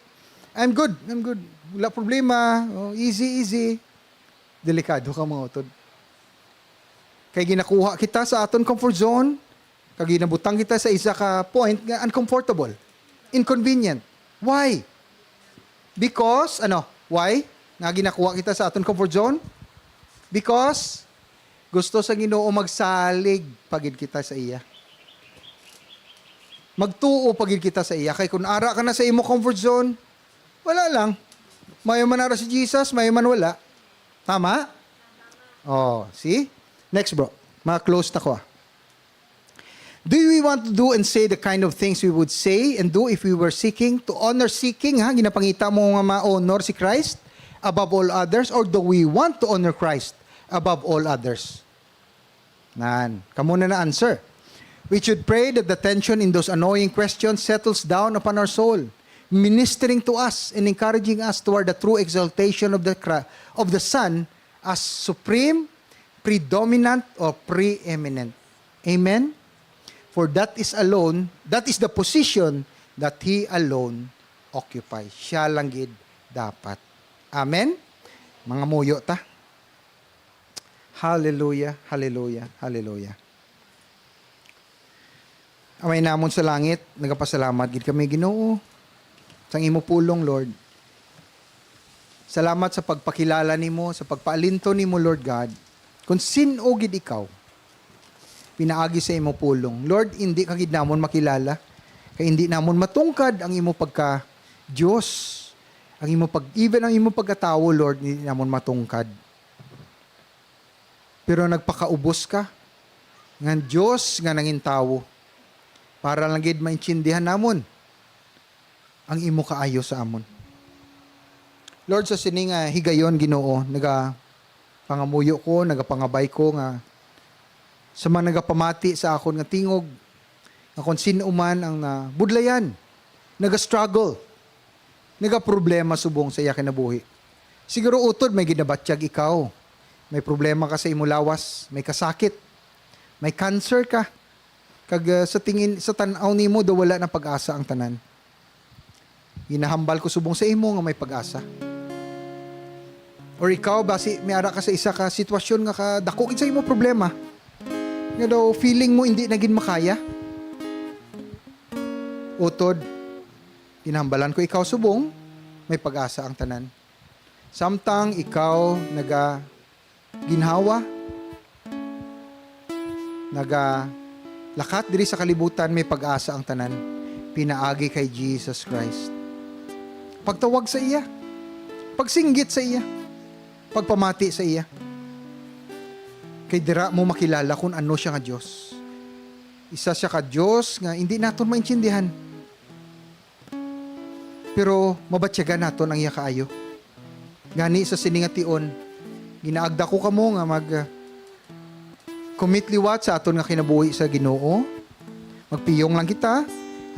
I'm good. I'm good. Wala problema. Oh, easy, easy. Delikado ka, mga utod. Kay ginakuha kita sa aton comfort zone, kag ginabutang kita sa isa ka point nga uncomfortable, inconvenient. Why? Because, ano, why nga ginakuha kita sa aton comfort zone? Because gusto sa Ginoo magsalig pa gid kita sa iya. Magtuo pa gid kita sa iya. Kay kung ara ka na sa imo comfort zone, wala lang. Mayo man ara si Jesus, mayo man wala. Tama? Oh, see? Next, bro. Ma-close na ko, ah. Do we want to do and say the kind of things we would say and do if we were seeking to honor, seeking, ha? Ginapangita mo nga ma-honor si Christ above all others, or do we want to honor Christ above all others? Nan, kamo na na-answer. We should pray that the tension in those annoying questions settles down upon our soul, ministering to us and encouraging us toward the true exaltation of the Cra-, of the Son as supreme, predominant, or preeminent. Amen? For that is alone, that is the position that He alone occupies. Siya lang gid dapat. Amen? Mangamuyo ta. Hallelujah, hallelujah, hallelujah. Amay namon sa langit, nagapasalamat gid kami, Ginoo, sang imo pulong, Lord. Salamat sa pagpakilala nimo, sa pagpaalinton nimo, Lord God, kung sin-o gid ikaw pinaagi sa imo pulong. Lord, hindi ka gid namon makilala, kay hindi namon matungkad ang imo pagka Dios, ang imo pag even ang imo pagkatawo, Lord, hindi namon matungkad. Pero nagpakaubos ka nga Dios nga nangin tawo, para lang gid maintindihan namon ang imo kaayo sa amon. Lord, sa sini nga higayon, Ginoo, nagapangamuyo ko, nagapangabay ko nga sa mga nagapamati sa akon nga tingog, nga kon sin-o man ang nabudlayan, naga-struggle, nagaproblema subong sa iya kinabuhi. Siguro utod may ginabatyag ikaw. May problema ka sa imo lawas, may kasakit, may cancer ka, kag, ah, sa tingin, sa tan-aw nimo daw wala na pag-asa ang tanan. Ginahambal ko subong sa imo nga may pag-asa. Or ikaw, basi may ara ka sa isa ka sitwasyon nga kadako gid sa imo problema, nga daw feeling mo hindi na gid makaya. Utod, ginahambalan ko ikaw subong, may pag-asa ang tanan. Samtang ikaw nagaginhawa, nagalakat diri sa kalibutan, may pag-asa ang tanan pinaagi kay Jesus Christ. Pagtawag sa iya, pagsinggit sa iya, pagpamati sa iya. Kay dira mo makilala kung ano siya nga Dios. Isa siya ka Dios nga hindi naton maintindihan. Pero mabatyagan naton ang iya kaayo. Gani sa sini nga tion, ginaagda ko kamo nga mag, ah, commit liwat sa aton nga kinabuhi sa Ginoo. Magpiyong lang kita,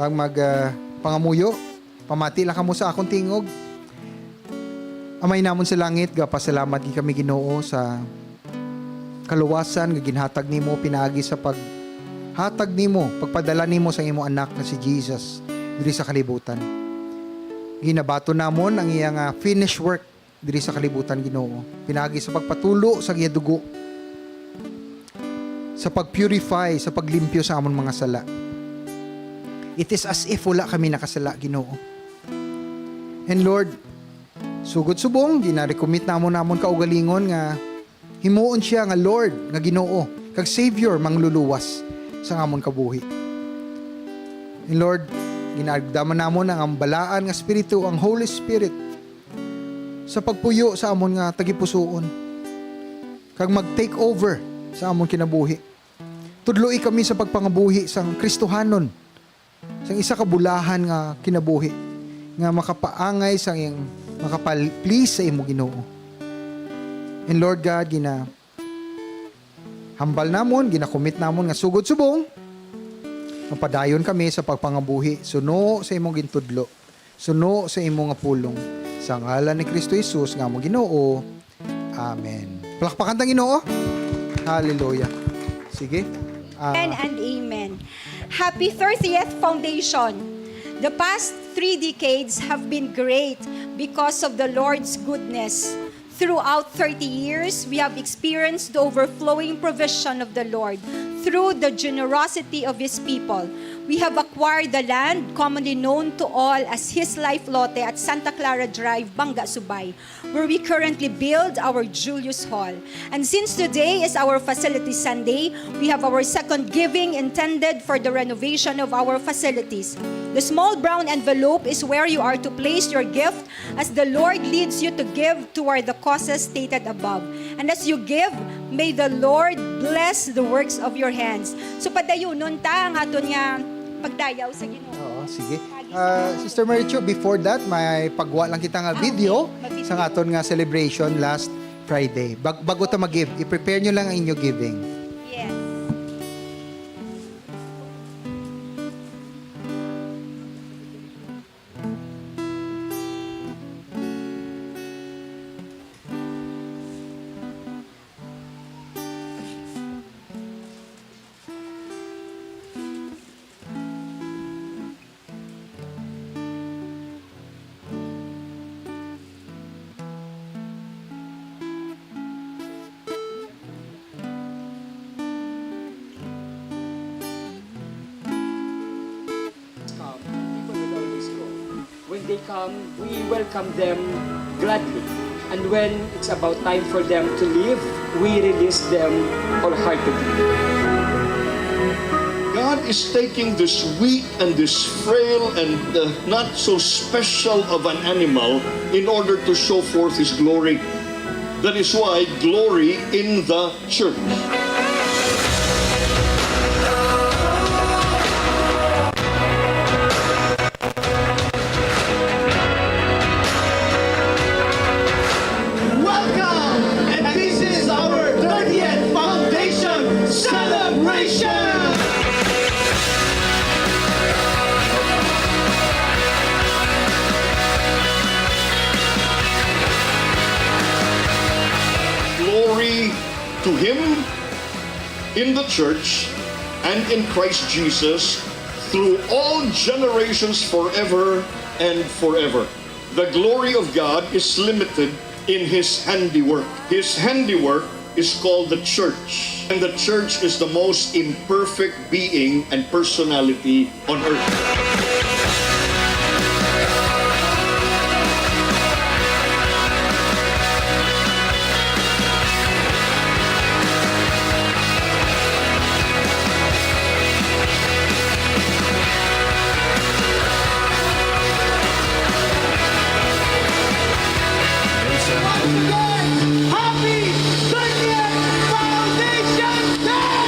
kag mag, ah, pangamuyo. Pamati lang kamo sa akon tingog. Amay namon sa langit, gapasalamat gid kami, Ginoo, sa kaluwasan nga ginhatag nimo pinaagi sa paghatag nimo, pagpadala nimo sang imo Anak nga si Jesus diri sa kalibutan. Ginabaton namon ang iya nga finished work diri sa kalibutan, Ginoo, pinaagi sa pagpatulo sa iya dugo, sa pag-purify, sa paglimpyo sa amon mga sala. It is as if wala kami nakasala, Ginoo. And Lord, sugod subong, ginarecommit namon amon kaugalingon nga himuon siya nga Lord, nga Ginoo, kag Savior, mangluluwas sang amon kabuhi. And Lord, ginaagdaman namon ang, ang balaan nga Espiritu, ang Holy Spirit, sa pagpuyo sa amon nga tagipusoon, kag mag-take over sa amon kinabuhi. Tudloi kami sa pagpangabuhi sang Kristohanon, sang isa ka bulahan nga kinabuhi nga makapaangay sang iyang, makapal-please sa imo, Ginoo. And Lord God, gina-, hambal namon, ginakumit namon nga sugod subong, mapadayon kami sa pagpangabuhi suno sa imong gintudlo, suno sa imo nga pulong. Sa ngalan ni Kristo Jesus nga among Ginoo. Amen. Palakpakan ta ang Ginoo. Hallelujah. Sige. Ah, Amen and amen. Happy thirtieth Foundation. The past three decades have been great because of the Lord's goodness. Throughout thirty years, we have experienced the overflowing provision of the Lord through the generosity of His people. We have acquired the land commonly known to all as His Life Lote at Santa Clara Drive, Banga, Subay, where we currently build our Julius Hall. And since today is our Facilities Sunday, we have our second giving intended for the renovation of our facilities. The small brown envelope is where you are to place your gift as the Lord leads you to give toward the causes stated above. And as you give, may the Lord bless the works of your hands. So padayunon ta ang aton nga pagdayaw sa Ginoo. Oo, sige. Ah, Sister Marichu, before that, may pagwa lang kita nga Ah, video okay. Mabidyo. Sa aton nga celebration last Friday. Bag-, bago ta mag-give, i-prepare nyo lang ang inyo giving. Yes. Come, people will always go. When they come, we welcome them gladly. And when it's about time for them to leave, we release them wholeheartedly. God is taking this weak and this frail and, uh, not so special of an animal in order to show forth His glory. That is why glory in the church. Welcome! And this is our thirtieth foundation celebration! Glory to Him in the church and in Christ Jesus through all generations, forever and forever. The glory of God is limited in His handiwork. His handiwork is called the church, and the church is the most imperfect being and personality on earth. Once again, happy thirtieth Foundation Day!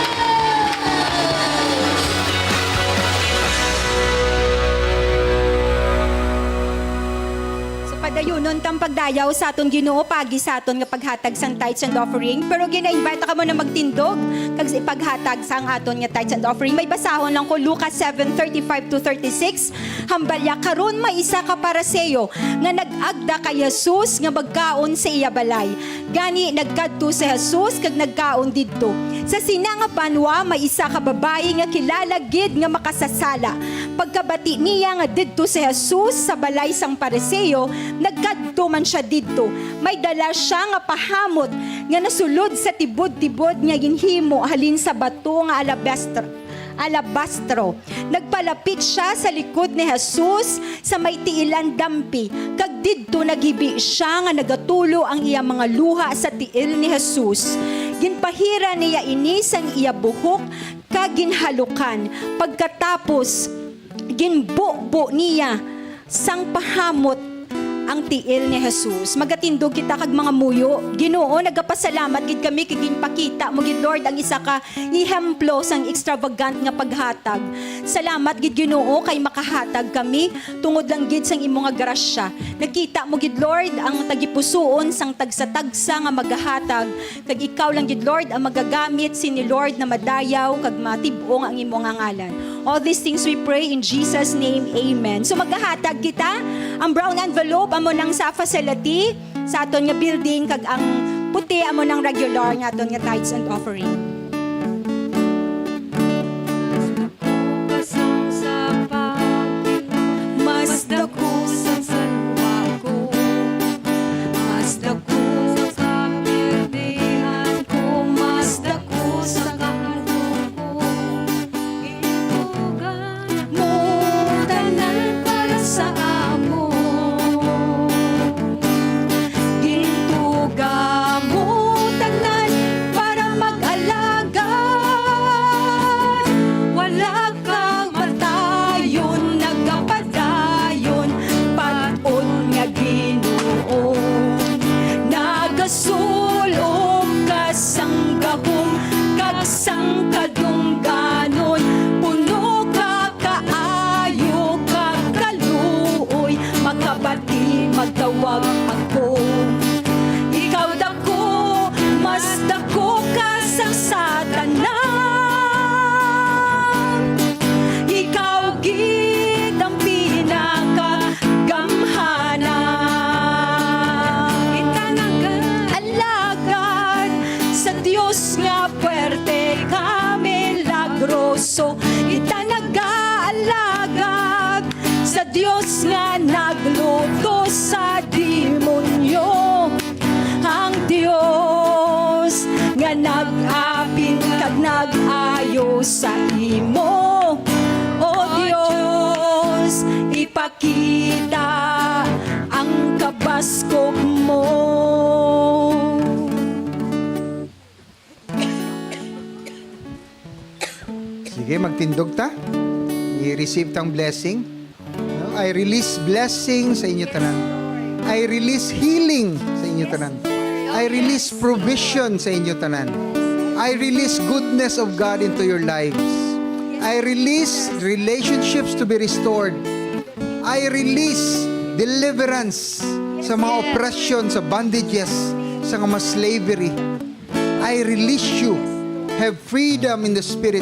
So, padayunon tang pagdayaw sa aton Ginoo paagi sa aton nga paghatag sang tithes and offering. Pero gina-invite kamo na magtindog kag sa ipaghatag sang aton nga tithes and offering. May basahon lang ko, Lucas seven thirty-five to thirty-six. Hambalya, karon may isa ka Pariseo nga nag-agda kay Jesus nga magkaon sa iya balay. Gani, nagkadto si Jesus kag nagkaon didto. Sa sina nga banwa may isa ka babayi nga kilala gid nga makasasala. Pagkabati niya nga didto si Jesus sa balay sang Pariseo, nagkadto man sia didto. May dala sia nga pahamot nga nasulod sa tibod-tibod nga ginhimo halin sa bato nga alabastro. alabastro. Nagpalapit sia sa likod ni Jesus sa may tiilan dampi, kag didto naghibi sia nga nagatulo ang iya mga luha sa tiil ni Jesus. Ginpahira niya ini sang iya buhok kag ginhalukan. Pagkatapos, ginbubo niya sang pahamot ang tiil ni Jesus. Magatindog kita kag mangamuyo. Ginoo, nagapasalamat gid kami kay ginpakita mo gid, Lord, ang isa ka ehemplo sang extravagant nga paghatag. Salamat gid, Ginoo, kay makahatag kami tungod lang gid sang imo nga grasya. Nakita mo gid, Lord, ang tagipusoon sang tagsa-tagsa nga magahatag, kag ikaw lang gid, Lord, ang magagamit sini, Lord, na madayaw kag matib-ong ang imo nga ngalan. All these things we pray in Jesus' name, amen. So, magahatag kita. Ang brown envelope amo nang sa facility, sa aton nga building, kag ang puti amo nang regular nga aton nga tithes and offering. Mas dako sa salwa ko, mas dako sa kapirdihan ko, mas dako sa kahadlok ko. Gintuga mo tanan para sa amon. Gintuga mo tanan para mag-alagad Kita nagaalagad sa Dios nga nagluto sa demonyo, ang Dios nga nag-apin kag nag-ayo sa imo. O Dios, ipakita ang kabaskog mo. Sige, magtindog ta. I-receive tang blessing. No? I release blessing sa inyo tanan. I release healing sa inyo tanan. I release provision sa inyo tanan. I release goodness of God into your lives. I release relationships to be restored. I release deliverance sa mga oppression, sa bondages, sa mga slavery. I release you. Have freedom in the spirit.